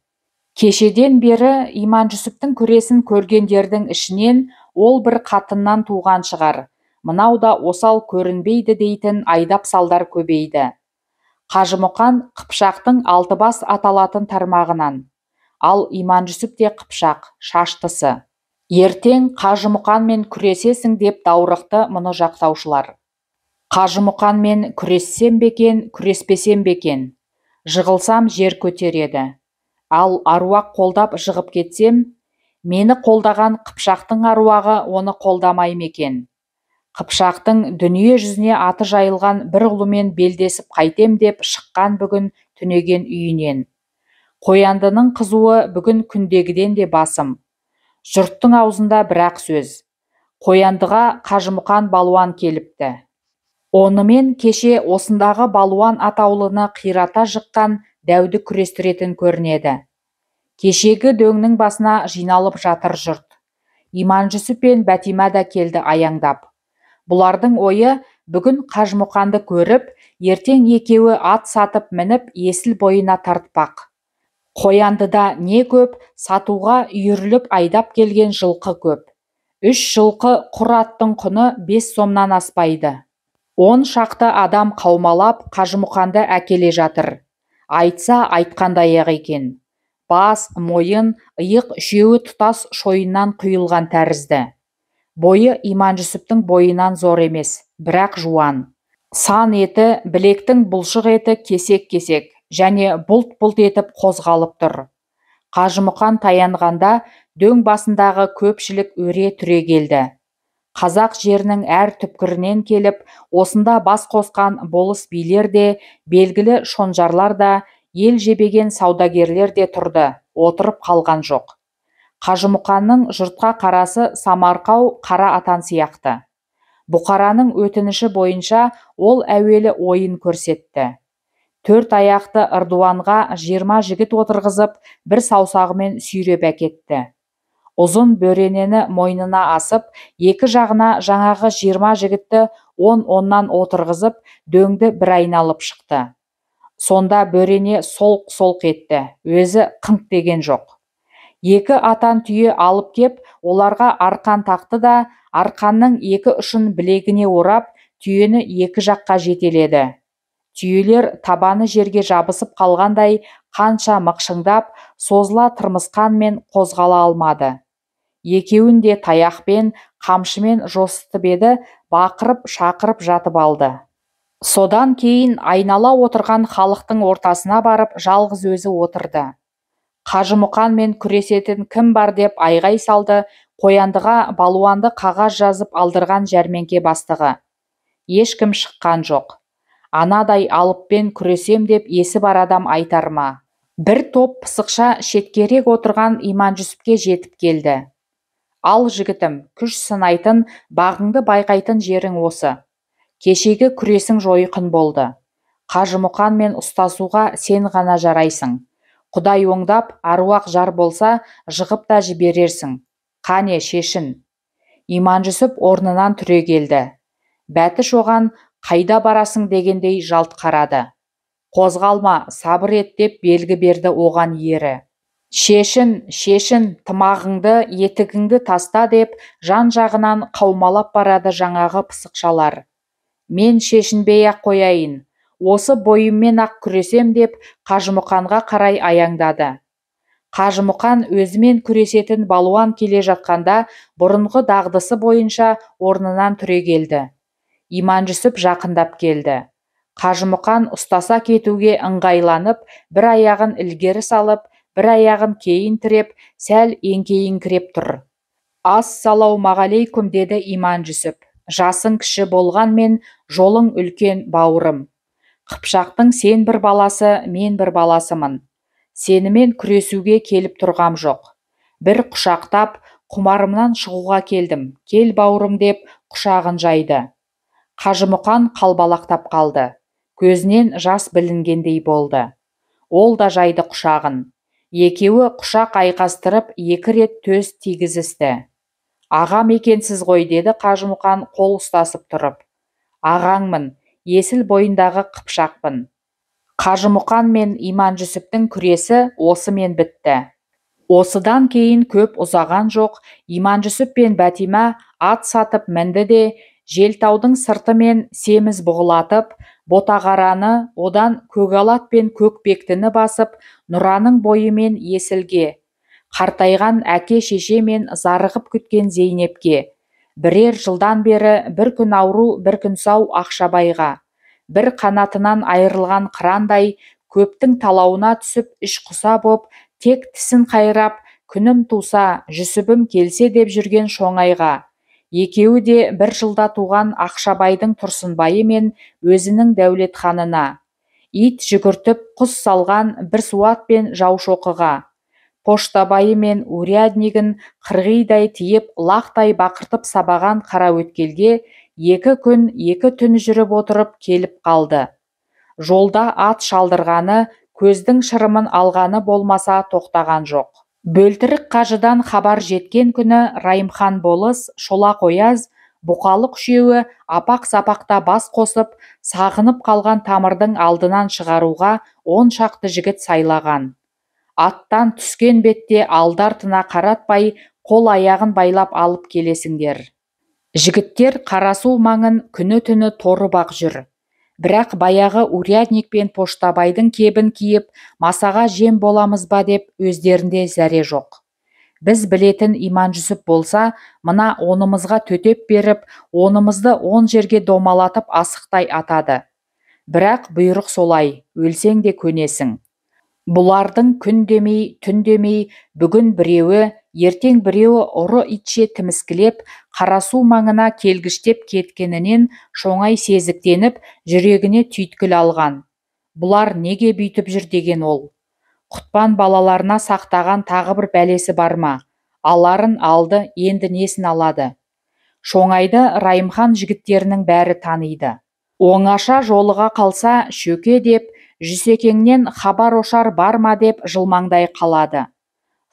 Кешеден бері Иманжүсіптің күресін көргендердің ішінен ол бір қатыннан туған шығар, мынау да осал көрінбейді дейтін айдап салдар көбейді. Қажымұқан Қыпшақтың Алтыбас аталатын тармағынан. Ал Иманжүсіп те Қыпшақ, шаштысы. Ертең Қажымұқанмен күресесің деп даурықты мұны жақтаушылар. Қажымұқанмен күрессем бе екен, күреспесем бе екен? Жығылсам жер көтереді. Ал аруақ қолдап жығып кетсем, мені қолдаған Қыпшақтың аруағы оны қолдамай ма екен? Қыпшақтың дүние жүзіне аты жайылған бір ұлымен белдесіп қайтем деп шыққан бүгін түнеген үйінен. Қояндының қызуы бүгін күндегіден де басым. Жұрттың аузында бір-ақ сөз. Қояндыға Қажымұқан балуан келіпті. Онымен кеше осындағы балуан атаулыны қирата жыққан дәуді күрестіретін көрінеді. Кешегі дөңнің басына жиналып жатыр жұрт. Иманжүсіп пен Бәтима да келді аяңдап. Бұлардың ойы бүгін Қажымұқанды көріп, ертең екеуі ат сатып мініп Есіл бойына тартпақ. Қояндыда не көп, сатуға үйіріліп айдап келген жылқы көп. 3 жылқы құр аттың құны 5 сомнан аспайды. 10 шақты адам қаумалап Қажымұқанды әкеле жатыр. Айтса айтқандай-ақ екен. Бас, мойын, иық үшеуі тұтас шойыннан құйылған тәрізді. Бойы Иманжүсіптің бойынан зор емес, бірақ жуан. Сан еті, білектің бұлшық еті кесек-кесек және бұлт-бұлт етіп қозғалып тұр. Қажымұқан таянғанда дөң басындағы көпшілік өре түрегелді. Қазақ жерінің әр түпкірінен келіп, осында бас қосқан болыс билер де, белгілі шонжарлар да, ел жебеген саудагерлер де тұрды, отырып қалған жоқ. Қажымұқанның жұртқа қарасы самарқау қара атан сияқты. Бұқараның өтініші бойынша ол әуелі ойын көрсетті. 4 аяқты ырдуанға 20 жігіт отырғызып, бір саусағымен сүйреп әкетті. Ұзын бөренені мойнына асып, екі жағына жаңағы 20 жігітті 10-10-нан отырғызып, дөңді бір айналып шықты. Сонда бөрене солқ-солқ етті, өзі қыңқ деген жоқ. 2 атан түйе алып кеп, оларға арқан тақты да, арқанның екі ұшын білегіне орап, түйені екі жаққа жетеледі. Түйелер табаны жерге жабысып қалғандай Қанша мықшыңдап, созыла тырмысқанмен қозғала алмады. Екеуін де таяқпен, қамшымен жосытып еді, бақырып, шақырып жатып алды. Содан кейін айнала отырған халықтың ортасына барып жалғыз өзі отырды. Қажымұқанмен күресетін кім бар деп айғай салды Қояндыға балуанды қағаз жазып алдырған жәрмеңке бастығы. Ешкім шыққан жоқ. Анадай алыппен күресем деп есі бар адам айтар ма? Бір топ пысықша шеткерек отырған Иманжүсіпке жетіп келді. Ал жігітім, күш сынайтын, бағыңды байқайтын жерің осы. Кешегі күресің жойқын болды. Қажымұқанмен ұстасуға сен ғана жарайсың. Құдай оңдап, аруақ жар болса, жығып та жіберерсің. Қане, шешін. Иманжүсіп орнынан түрегелді. Бәтіш оған қайда барасың дегендей жалт қарады. Қозғалма, сабыр ет деп белгі берді оған ері. Шешін, шешін, тымағыңды, етігіңді таста деп жан-жағынан қаумалап барады жаңағы пысықшалар. Мен шешінбей-ақ қояйын, осы бойыммен-ақ күресем деп Қажымұқанға қарай аяңдады. Қажымұқан өзімен күресетін балуан келе жатқанда бұрынғы дағдысы бойынша орнынан түрегелді. Иманжүсіп жақындап келді. Қажымұқан ұстаса кетуге ыңғайланып, бір аяғын ілгері салып, бір аяғын кейін тіреп, сәл еңкейіңкіреп тұр. Ассалаумағалейкум, деді Иманжүсіп. Жасың кіші болғанмен, жолың үлкен, бауырым. Қыпшақтың сен бір баласы, мен бір баласымын. Сенімен күресуге келіп тұрғам жоқ. Бір құшақтап, құмарымнан шығуға келдім. Кел, бауырым, деп құшағын жайды. Қажымұқан қалбалақтап қалды. Көзінен жас білінгендей болды. Ол да жайды құшағын. Екеуі құшақ айқастырып, екі рет төз тигізісті. Ағам екенсіз ғой, деді Қажымұқан қол ұстасып тұрып. Ағаңмын, Есіл бойындағы қыпшақпын. Қажымұқан мен Иманжүсіптің күресі осымен бітті. Осыдан кейін көп ұзаған жоқ, Иманжүсіп пен Бәтима ат сатып мінді де, Желтаудың сыртымен семіз бұғылатып, Ботағараны, одан Көгалат пен Көкпектіні басып, Нұраның бойымен Есілге, қартайған әке-шеше мен зарығып күткен Зейнепке, бірер жылдан бері бір күн ауру, бір күн сау Ақшабайға, бір қанатынан айырылған қырандай көптің талауына түсіп іш құса боп, тек тісін қайрап, күнім туса, Жүсібім келсе деп жүрген Шоңайға, екеуі де бір жылда туған Ақшабайдың Тұрсынбайы мен өзінің Дәулетханына, ит жүгіртіп құс салған бір суат пен Жаушоқыға, поштабайы мен уряднигін қырғидай тиіп, лақтай бақыртып сабаған Қараөткелге 2 күн, 2 түн жүріп отырып келіп қалды. Жолда ат шалдырғаны, көздің шырымын алғаны болмаса тоқтаған жоқ. Бөлтірік қажыдан хабар жеткен күні Райымхан болыс, Шолақ ояз, Бұқалық үшеуі апақ-сапақта бас қосып, сағынып қалған тамырдың алдынан шығаруға 10 шақты жігіт сайлаған. Аттан түскен бетте алды-артына қаратпай, қол аяғын байлап алып келесіңдер. Жігіттер Қарасу маңын күні-түні торып-ақ жүр. Бірақ баяғы урядник пен поштабайдың кебін киіп, масаға жем боламыз ба деп өздерінде зәре жоқ. Біз білетін Иманжүсіп болса, мына онымызға төтеп беріп, онымызды 10 жерге домалатып асықтай атады. Бірақ бұйрық солай, өлсең де көнесің. Бұлардың күн демей, түн демей, бүгін біреуі, ертең біреуі ұры итше тіміскілеп, Қарасу маңына келгіштеп кеткенінен Шоңай сезіктеніп, жүрегіне түйткіл алған. Бұлар неге бүйтіп жүр деген ол. Құтпан балаларына сақтаған тағы бір бәлесі бар ма? Аларын алды, енді несін алады? Шоңайды Райымхан жігіттерінің бәрі таниды. Оңаша жолыға қалса, Шөке деп, Жүсекеңнен хабар-ошар бар ма деп жылмаңдай қалады.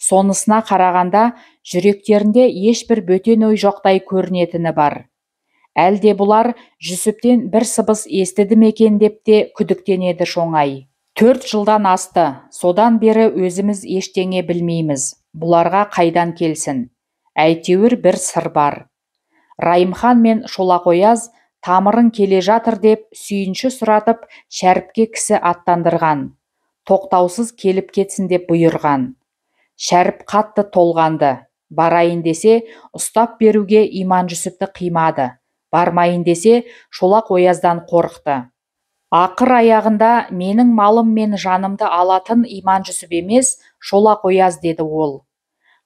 Сонысына қарағанда жүректерінде ешбір бөтен ой жоқтай көрінетіні бар. Әлде бұлар Жүсіптен бір сыбыс естіді ме екен деп те күдіктенеді Шоңай. 4 жылдан асты, содан бері өзіміз ештеңе білмейміз. Бұларға қайдан келсін? Әйтеуір бір сыр бар. Райымхан мен Шолақ ояз тамырың келе жатыр деп сүйінші сұратып, Шәріпке кісі аттандырған. Тоқтаусыз келіп кетсін деп бұйырған. Шәріп қатты толғанды. Барайын десе, ұстап беруге Иманжүсіпті қимады. Бармайын десе, Шолақ ояздан қорықты. Ақыр аяғында менің малым мен жанымды алатын Иманжүсіп емес, Шолақ ояз деді ол.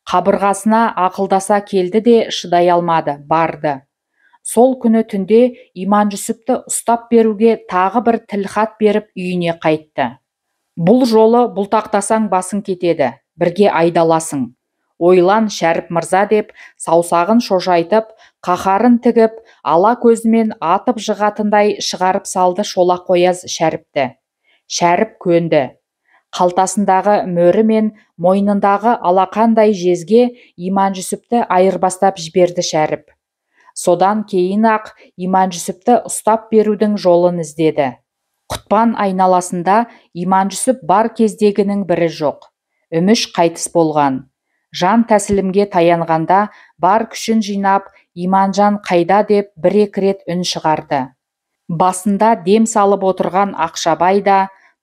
Қабырғасына ақылдаса келді де шыдай алмады, барды. Сол күні түнде Иманжүсіпті ұстап беруге тағы бір тілхат беріп үйіне қайтты. Бұл жолы бұлтақтасаң басың кетеді, бірге айдаласың. Ойлан, Шәріп мырза деп, саусағын шошайтып, қаһарын тігіп, ала көзімен атып жығатындай шығарып салды Шолақ ояз Шәріпті. Шәріп көнді. Қалтасындағы мөрі мен мойнындағы алақандай жезге Иманжүсіпті айырбастап жіберді Шәріп. Содан кейін-ақ Иманжүсіпті ұстап берудің жолын іздеді. Құтпан айналасында Иманжүсіп бар кездегінің бірі жоқ. Үміш қайтыс болған. Жан тәсілімге таянғанда бар күшін жинап, Иманжан қайда деп бір-екі рет үн шығарды. Басында дем салып отырған Ақшабай да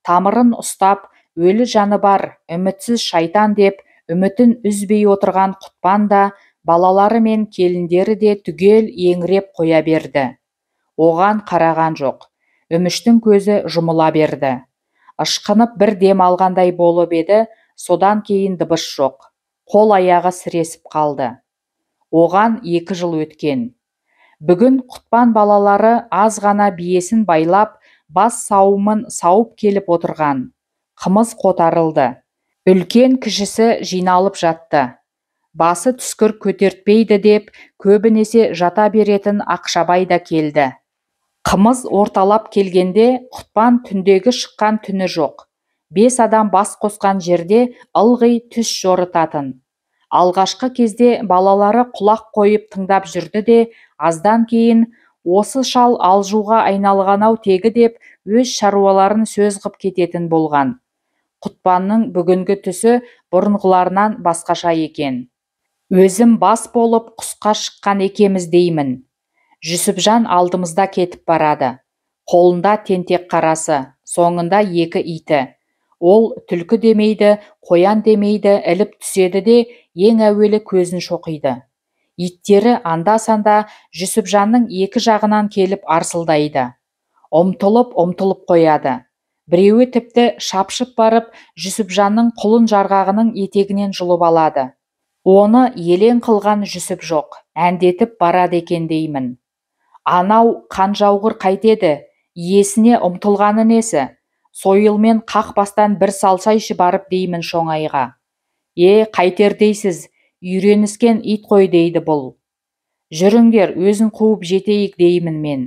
тамырын ұстап, өлі жаны бар, үмітсіз шайтан деп үмітін үзбей отырған Құтпан да, балалары мен келіндері де түгел еңіреп қоя берді. Оған қараған жоқ. Үміштің көзі жұмыла берді. Ышқынып бір дем алғандай болып еді, содан кейін дыбыс жоқ. Қол аяғы сіресіп қалды. Оған 2 жыл өткен. Бүгін Құтпан балалары аз ғана биесін байлап, бас сауымын сауып келіп отырған. Қымыз қотарылды. Үлкен кішісі жиналып жатты. Басы түскір көтертпейді деп, көбінесе жата беретін Ақшабай да келді. Қымыз орталап келгенде Құтпан түндегі шыққан түні жоқ. 5 адам бас қосқан жерде ылғи түс жорытатын. Алғашқы кезде балалары құлақ қойып тыңдап жүрді де, аздан кейін осы шал алжуға айналған-ау тегі деп өз шаруаларын сөз ғып кететін болған. Құтпанның бүгінгі түсі бұрынғыларынан басқаша екен. Өзім бас болып құсқа шыққан екеміз деймін. Жүсіпжан алдымызда кетіп барады. Қолында тентек қарасы, соңында 2 иті. Ол түлкі демейді, қоян демейді, іліп түседі де ең әуелі көзін шоқиды. Иттері анда-санда Жүсіпжанның 2 жағынан келіп арсылдайды. Ұмтылып-ұмтылып қояды. Біреуі тіпті шапшып барып, Жүсіпжанның құлын жарғағының етегінен жұлып алады. Оны елең қылған Жүсіп жоқ, әндетіп барады екен деймін. Анау қанжауғыр қайтеді, иесіне ұмтылғаны несі? Сойылмен қақ бастан бір салсайшы барып деймін шоңайға. Е, қайтер дейсіз, үйреніскен ит қой дейді бұл. Жүріңдер, өзін қуып жетейік деймін мен.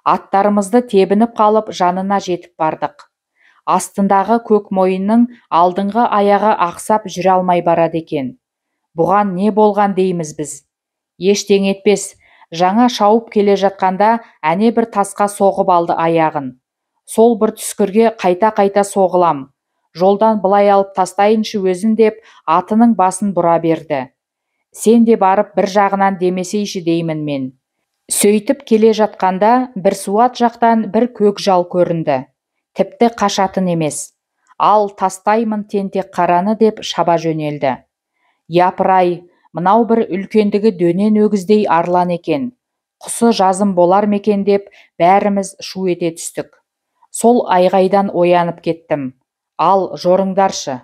Аттарымызды тебініп қалып, жанына жетіп бардық. Астындағы көк мойынның алдыңғы аяғы ақсап жүре алмай барады екен. Бұған не болған дейміз біз. Ештеңе етпес, жаңа шауып келе жатқанда әне бір тасқа соғып алды аяғын. Сол бір түскірге қайта-қайта соғылам. Жолдан былай алып тастайыншы өзін деп атының басын бұра берді. Сен де барып бір жағынан демесейші деймін мен. Сөйтіп келе жатқанда бір суат жақтан бір көк жал көрінді. Тіпті қашатын емес. Ал тастаймын тентек қараны деп шаба жөнелді. Япырай, мынау бір үлкендігі дөнен өгіздей арлан екен. Құсы жазым болар ма екен деп бәріміз шу ете түстік. Сол айғайдан оянып кеттім. Ал, жорыңдаршы.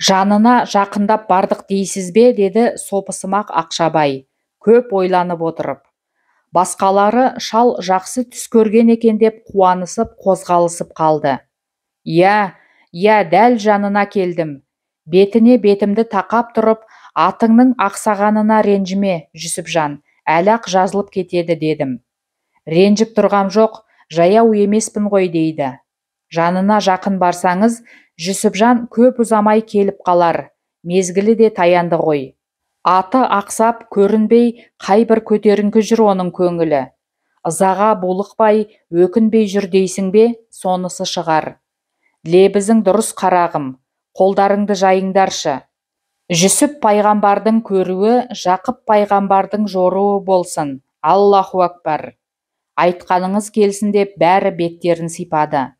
Жанына жақындап бардық дейсіз бе, деді сопысымақ Ақшабай, көп ойланып отырып. Басқалары шал жақсы түс көрген екен деп қуанысып қозғалысып қалды. Иә, иә, дәл жанына келдім. Бетіне бетімді тақап тұрып, атыңның ақсағанына ренжіме, Жүсіпжан, әлі-ақ жазылып кетеді дедім. Ренжіп тұрғам жоқ, жаяу емеспін ғой дейді. Жанына жақын барсаңыз, Жүсіпжан көп ұзамай келіп қалар, мезгілі де таянды ғой. Аты ақсап, көрінбей, қай бір көтеріңкі жүр оның көңілі. Ызаға булықпай, өкінбей жүр дейсің бе, сонысы шығар. Лебізің дұрыс қарағым, қолдарыңды жайыңдаршы. Жүсіп пайғамбардың көруі, Жақып пайғамбардың жоруы болсын. Аллаху акбар. Айтқаныңыз келсін деп бәрі беттерін сипады.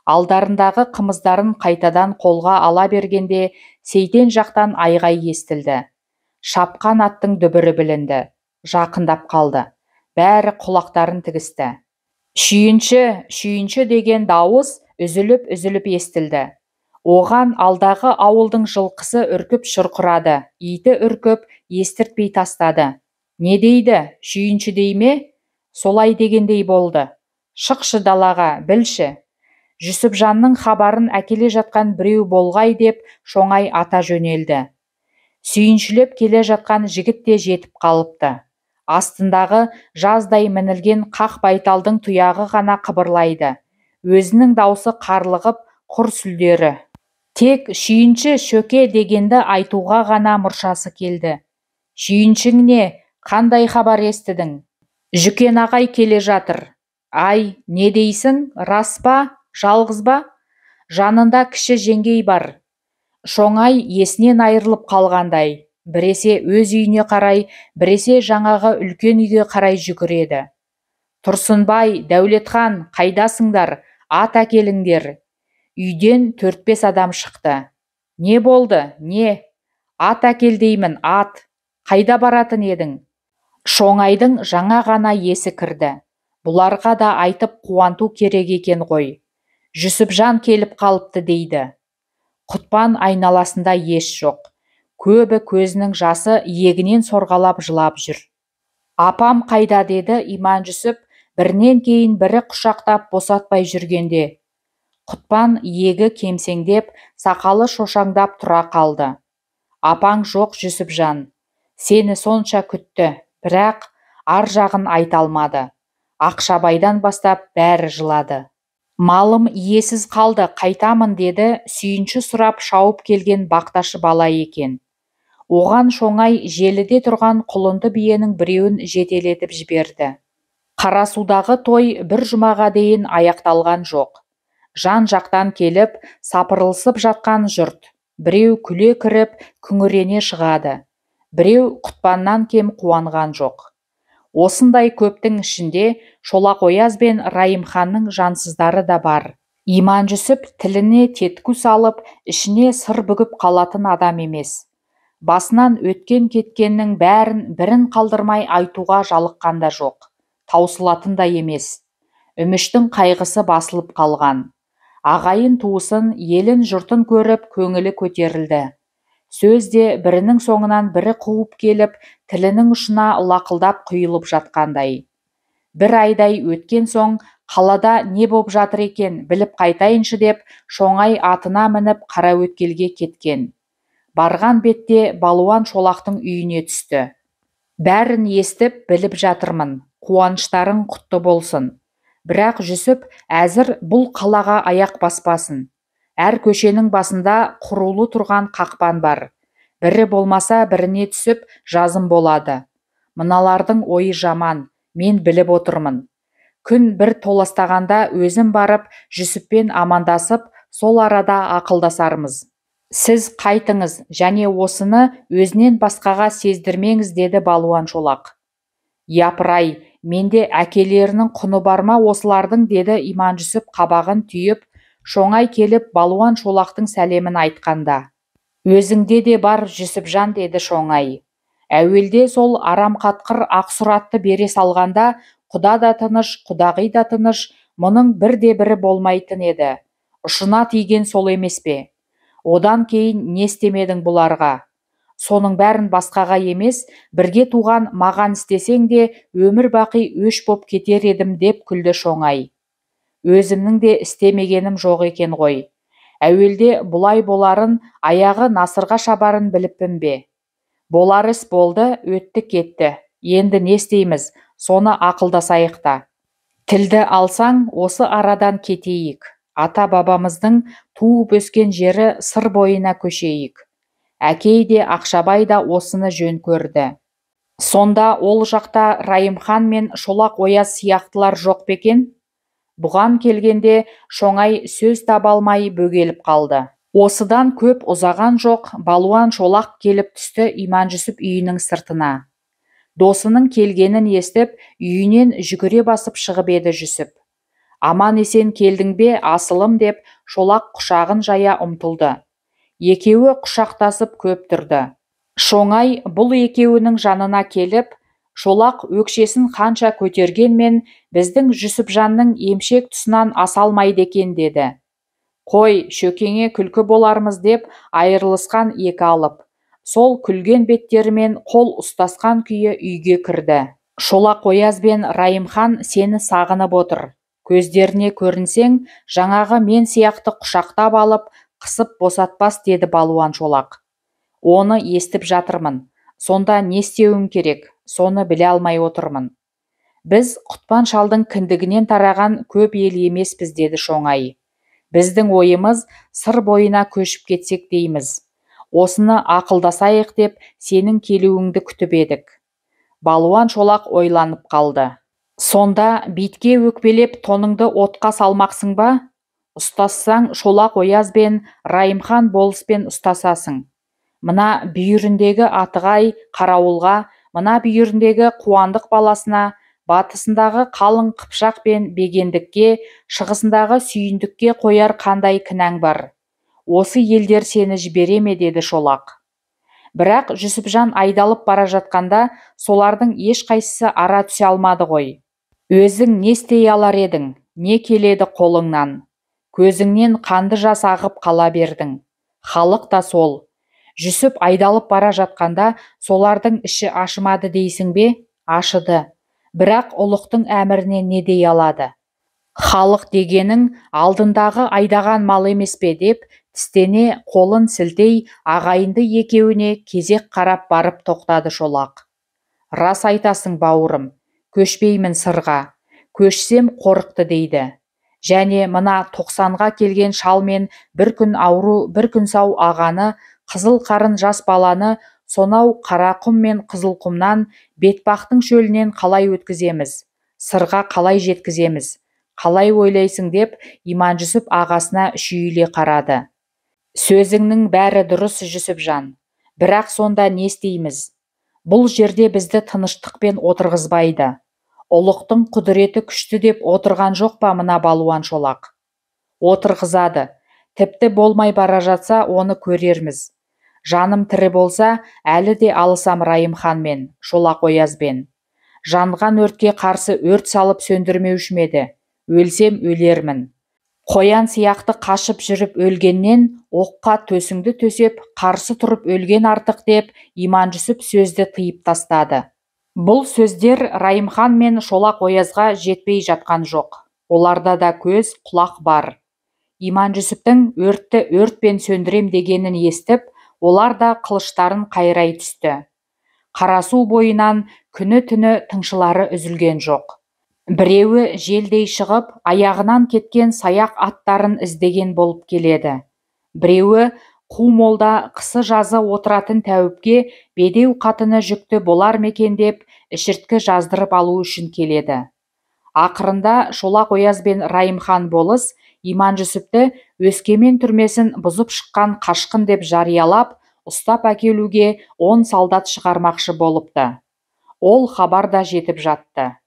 Алдарындағы қымыздарын қайтадан қолға ала бергенде Сейтен жақтан айғай естілді. Шапқан аттың дүбірі білінді. Жақындап қалды. Бәрі құлақтарын тігісті. Шүйінші, шүйінші деген дауыс үзіліп-үзіліп естілді. Оған алдағы ауылдың жылқысы үркіп шұрқырады, иті үркіп, естіртпей тастады. Не дейді, шүйінші дей ме? Солай дегендей болды. Шықшы далаға, білші. Жүсіпжанның хабарын әкеле жатқан біреу болғай деп Шоңай ата жөнелді. Сүйіншілеп келе жатқан жігіт те жетіп қалыпты. Астындағы жаздай мінілген қақ байталдың тұяғы ғана қыбырлайды. Өзінің даусы қарлығып, құр сүлдері. Тек шүйінші шөке дегенді айтуға ғана мұршасы келді. Шүйіншің не, қандай хабар естідің? Жүкен ағай келе жатыр. Ай, не дейсің, рас па, жалғыз ба? Жанында кіші жеңгей бар. Шоңай есінен айырылып қалғандай, біресе өз үйіне қарай, біресе жаңағы үлкен үйге қарай жүгіреді. Тұрсынбай, Дәулетхан, қайдасыңдар, ат әкеліңдер. Үйден 4-5 адам шықты. Не болды, не? Ат әкел деймін, ат. Қайда баратын едің? Шоңайдың жаңа ғана есі кірді. Бұларға да айтып қуанту керек екен ғой. Жүсіпжан келіп қалыпты дейді. Құтпан айналасында ес жоқ. Көбі көзінің жасы иегінен сорғалап жылап жүр. Апам қайда деді Иманжүсіп, бірінен кейін бірі құшақтап босатпай жүргенде. Құтпан иегі кемсеңдеп, сақалы шошаңдап тұра қалды. Апаң жоқ, Жүсіпжан. Сені сонша күтті, бірақ ар жағын айта алмады. Ақшабайдан бастап бәрі жылады. Малым иесіз қалды, қайтамын деді сүйінші сұрап шауып келген бақташы бала екен. Оған Шоңай желіде тұрған құлынды биенің біреуін жетелетіп жіберді. Қарасудағы той бір жұмаға дейін аяқталған жоқ. Жан-жақтан келіп, сапырылысып жатқан жұрт. Біреу күле кіріп, күңірене шығады. Біреу Құтпаннан кем қуанған жоқ. Осындай көптің ішінде Шолақ Ояз бен Райымханның жансыздары да бар. Иманжүсіп тіліне тетку салып, ішіне сыр бүгіп қалатын адам емес. Басынан өткен-кеткеннің бәрін бірін қалдырмай айтуға жалыққан да жоқ, таусылатын да емес. Үміштің қайғысы басылып қалған. Ағайын туысын, елін жұртын көріп, көңілі көтерілді. Сөз де бірінің соңынан бірі қуып келіп, тілінің ұшына лақылдап құйылып жатқандай. Бір айдай өткен соң, қалада не боп жатыр екен, біліп қайтайыншы деп, Шоңай атына мініп Қараөткелге кеткен. Барған бетте Балуан Шолақтың үйіне түсті. Бәрін естіп, біліп жатырмын, қуаныштарың құтты болсын. Бірақ Жүсіп әзір бұл қалаға аяқ баспасын. Әр көшенің басында құрулы тұрған қақпан бар. Бірі болмаса біріне түсіп жазым болады. Мыналардың ойы жаман, мен біліп отырмын. Күн бір толастағанда өзім барып Жүсіппен амандасып, сол арада ақылдасармыз. Сіз қайтыңыз және осыны өзінен басқаға сездірмеңіз деді Балуан Шолақ. Япырай, менде әкелерінің құны бар ма осылардың деді Иманжүсіп қабағын түйіп, Шоңай келіп Балуан Шолақтың сәлемін айтқанда. Өзіңде де бар, Жүсіпжан деді Шоңай. Әуелде сол арамқатқыр ақсұратты бере салғанда, құда да тыныш, құдағи да тыныш, мұның бірде-бірі болмайтын еді. Ұшына тиген сол емес пе? Одан кейін не істемедің бұларға? Соның бәрін басқаға емес, бірге туған маған істесең де өмір бақи өш боп кетер едім деп күлді Шоңай. Өзімнің де істемегенім жоқ екен ғой. Әуелде бұлай боларын, аяғы насырға шабарын біліппін бе? Болар іс болды, өтті кетті. Енді не істейміз, соны ақылдасайық та. Тілді алсаң, осы арадан кетейік. Ата-бабамыздың туып өскен жері Сыр бойына көшейік. Әкей де Ақшабай да осыны жөн көрді. Сонда ол жақта Райымхан мен Шолақ Ояз сияқтылар жоқ па екен? Бұған келгенде Шоңай сөз таба алмай бөгеліп қалды. Осыдан көп ұзаған жоқ, Балуан Шолақ келіп түсті Иманжүсіп үйінің сыртына. Досының келгенін естіп, үйінен жүгіре басып шығып еді Жүсіп. Аман-есен келдің бе, асылым деп Шолақ құшағын жая ұмтылды. Екеуі құшақтасып көп тұрды. Шоңай бұл екеуінің жанына келіп, Шолақ өкшесін қанша көтергенмен біздің Жүсіпжанның емшек тұсынан аса алмайды екен деді. Қой, Шөкеңе күлкі болармыз деп айырылысқан екі алып. Сол күлген беттерімен қол ұстасқан күйі үйге кірді. Шолақ ояз бен Райымхан сені сағынып отыр. Көздеріне көрінсең, жаңағы мен сияқты құшақтап алып, қысып босатпас деді балуан Шолақ. Оны естіп жатырмын. Сонда не істеуім керек, соны біле алмай отырмын. Біз Құтпан шалдың кіндігінен тараған көп ел емеспіз деді Шоңай. Біздің ойымыз Сыр бойына көшіп кетсек дейміз. Осыны ақылдасайық деп сенің келуіңді күтіп едік. Балуан Шолақ ойланып қалды. Сонда битке өкпелеп тоныңды отқа салмақсың ба? Ұстассаң Шолақ ояз бен Райымхан болыспен ұстасасың. Мына бүйіріндегі Атығай қарауылға, мына бүйіріндегі Қуандық баласына, батысындағы қалың Қыпшақ пен Бегендікке, шығысындағы Сүйіндікке қояр қандай кінәң бар? Осы елдер сені жібере ме деді Шолақ. Бірақ Жүсіпжан айдалып бара жатқанда солардың ешқайсысы ара түсе алмады ғой. Өзің не істей алар едің, не келеді қолыңнан? Көзіңнен қанды жас ағып қала бердің. Халық та сол. Жүсіп айдалып бара жатқанда солардың іші ашымады дейсің бе? Ашыды. Бірақ ұлықтың әміріне не дей алады? Халық дегенің алдындағы айдаған мал емес пе деп тістене қолын сілтей ағайынды екеуіне кезек қарап барып тоқтады Шолақ. Рас айтасың, бауырым, көшпеймін Сырға. Көшсем қорықты дейді. Және мына 90-ға келген шал мен бір күн ауру, бір күн сау ағаны, қызыл қарын жас баланы сонау Қарақұм мен Қызылқұмнан, Бетбақтың шөлінен қалай өткіземіз? Сырға қалай жеткіземіз? Қалай ойлайсың деп Иманжүсіп ағасына шүйіле қарады. Сөзіңнің бәрі дұрыс, Жүсіпжан. Бірақ сонда не істейміз? Бұл жерде бізді тыныштықпен отырғызбайды. Ұлықтың құдіреті күшті деп отырған жоқ па мына балуан Шолақ? Отырғызады. Тіпті болмай бара жатса, оны көрерміз. Жаным тірі болса, әлі де алысам Райымханмен, Шолақ оязбен. Жанған өртке қарсы өрт салып сөндірмеуші ме еді? Өлсем өлермін. Қоян сияқты қашып жүріп өлгеннен, оққа төсіңді төсеп, қарсы тұрып өлген артық деп Иманжүсіп сөзді тыйып тастады. Бұл сөздер Райымхан мен Шолақ оязға жетпей жатқан жоқ. Оларда да көз, құлақ бар. Иманжүсіптің өртті өртпен сөндірем дегенін естіп, олар да қылыштарын қайрай түсті. Қарасу бойынан күні-түні тыңшылары үзілген жоқ. Біреуі желдей шығып, аяғынан кеткен саяқ аттарын іздеген болып келеді. Біреуі қу молда қысы-жазы отыратын тәуіпке бедеу қатыны жүкті болар мекен деп ішірткі жаздырып алу үшін келеді. Ақырында Шолақ ояз бен Райымхан болыс Иманжүсіпті Өскемен түрмесін бұзып шыққан қашқын деп жариялап, ұстап әкелуге 10 солдат шығармақшы болыпты. Ол хабар да жетіп жатты.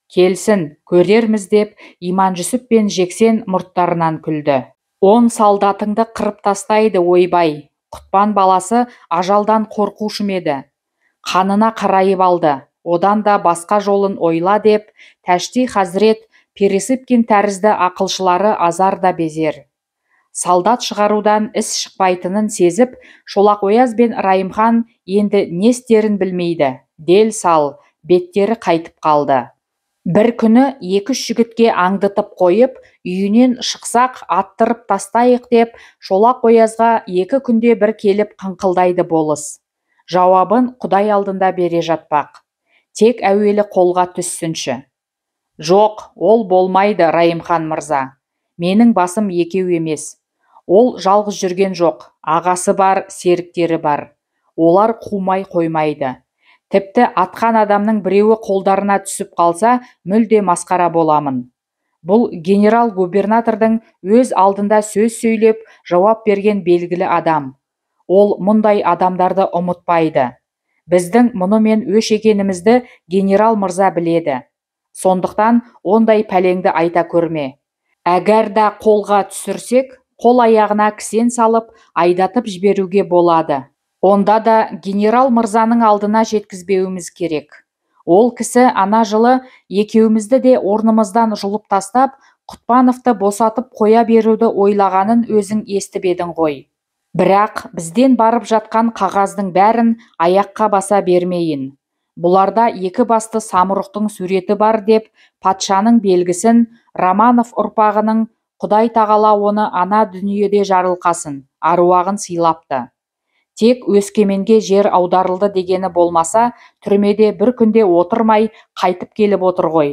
Келсін, көрерміз деп Иманжүсіп пен Жексен мұрттарынан күлді. 10 солдатыңды қырып тастайды, ойбай. Құтпан баласы ажалдан қорқушы ма еді? Қанына қарайып алды. Одан да басқа жолын ойла деп Тәшти хазірет Пересыпкин тәрізді ақылшылары азар да безер. Солдат шығарудан іс шықпайтынын сезіп, Шолақ ояз бен Райымхан енді не істерін білмейді. Дел сал, беттері қайтып қалды. Бір күні 2-3 жігітке аңдытып қойып, үйінен шықсақ аттырып тастайық деп Шолақ оязға 2 күнде бір келіп қыңқылдайды болыс. Жауабын Құдай алдында бере жатпақ. Тек әуелі қолға түссінші. Жоқ, ол болмайды, Райымхан мырза. Менің басым екеу емес. Ол жалғыз жүрген жоқ, ағасы бар, серіктері бар. Олар қумай қоймайды. Тіпті атқан адамның біреуі қолдарына түсіп қалса, мүлде масқара боламын. Бұл генерал-губернатордың өз алдында сөз сөйлеп, жауап берген белгілі адам. Ол мұндай адамдарды ұмытпайды. Біздің мұнымен өш екенімізді генерал мырза біледі. Сондықтан ондай пәлеңді айта көрме. Әгәр да қолға түсірсек, қол аяғына кісен салып, айдатып жіберуге болады. Онда да генерал мырзаның алдына жеткізбеуіміз керек. Ол кісі ана жылы екеумізді де орнымыздан жұлып тастап, Құтпановты босатып қоя беруді ойлағанын өзің естіп едің ғой. Бірақ бізден барып жатқан қағаздың бәрін аяққа баса бермейін. Бұларда екі басты самұрықтың суреті бар деп, патшаның белгісін Романов ұрпағының Құдай тағала оны ана дүниеде жарылқасын, аруағын сыйлапты. Тек Өскеменге жер аударылды дегені болмаса, түрмеде бір күнде отырмай қайтып келіп отыр ғой.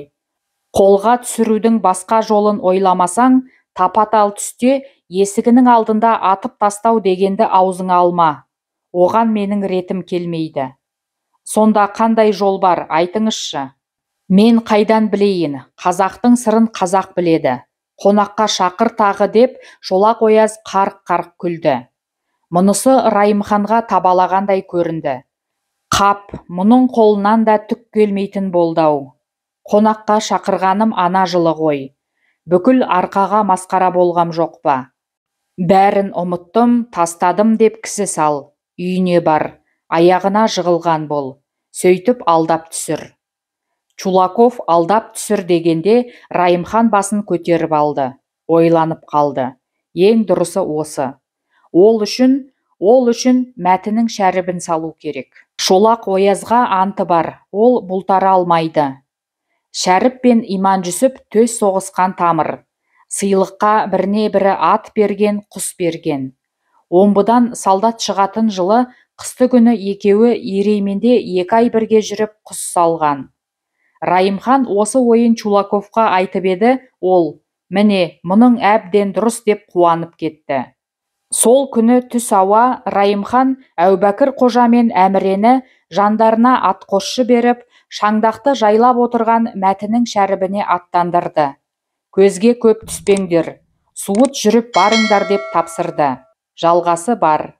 Қолға түсірудің басқа жолын ойламасаң, тапа-тал түсте есігінің алдында атып тастау дегенді аузыңа алма. Оған менің ретім келмейді. Сонда қандай жол бар, айтыңызшы? Мен қайдан білейін, қазақтың сырын қазақ біледі. Қонаққа шақыр тағы деп Шолақ Ояз қарқ-қарқ күлді. Мұнысы Райымханға табалағандай көрінді. Қап, мұның қолынан да түк келмейтін болды-ау. Қонаққа шақырғаным ана жылы ғой. Бүкіл арқаға масқара болғам жоқ па? Бәрін ұмыттым, тастадым деп кісі сал, үйіне бар, аяғына жығылған бол, сөйтіп алдап түсір. Чулаков алдап түсір дегенде Райымхан басын көтеріп алды, ойланып қалды. Ең дұрысы осы. Ол үшін Мәтінің шәрібін салу керек. Шолақ Оязға анты бар, ол бұлтара алмайды. Шәріп пен Иманжүсіп төс соғысқан тамыр. Сыйлыққа біріне бірі ат берген, құс берген. Омбыдан солдат шығатын жылы қысты күні екеуі Ерейменде 2 ай бірге жүріп құс салған. Райымхан осы ойын Чулаковқа айтып еді, ол, міне, мұның әбден дұрыс деп қуанып кетті. Сол күні түс ауа Райымхан Әубәкір қожа мен Әмірені жандарына атқосшы беріп, шаңдақты жайлап отырған Мәтінің шәрібіне аттандырды. Көзге көп түспеңдер, суыт жүріп барыңдар деп тапсырды. Жалғасы бар.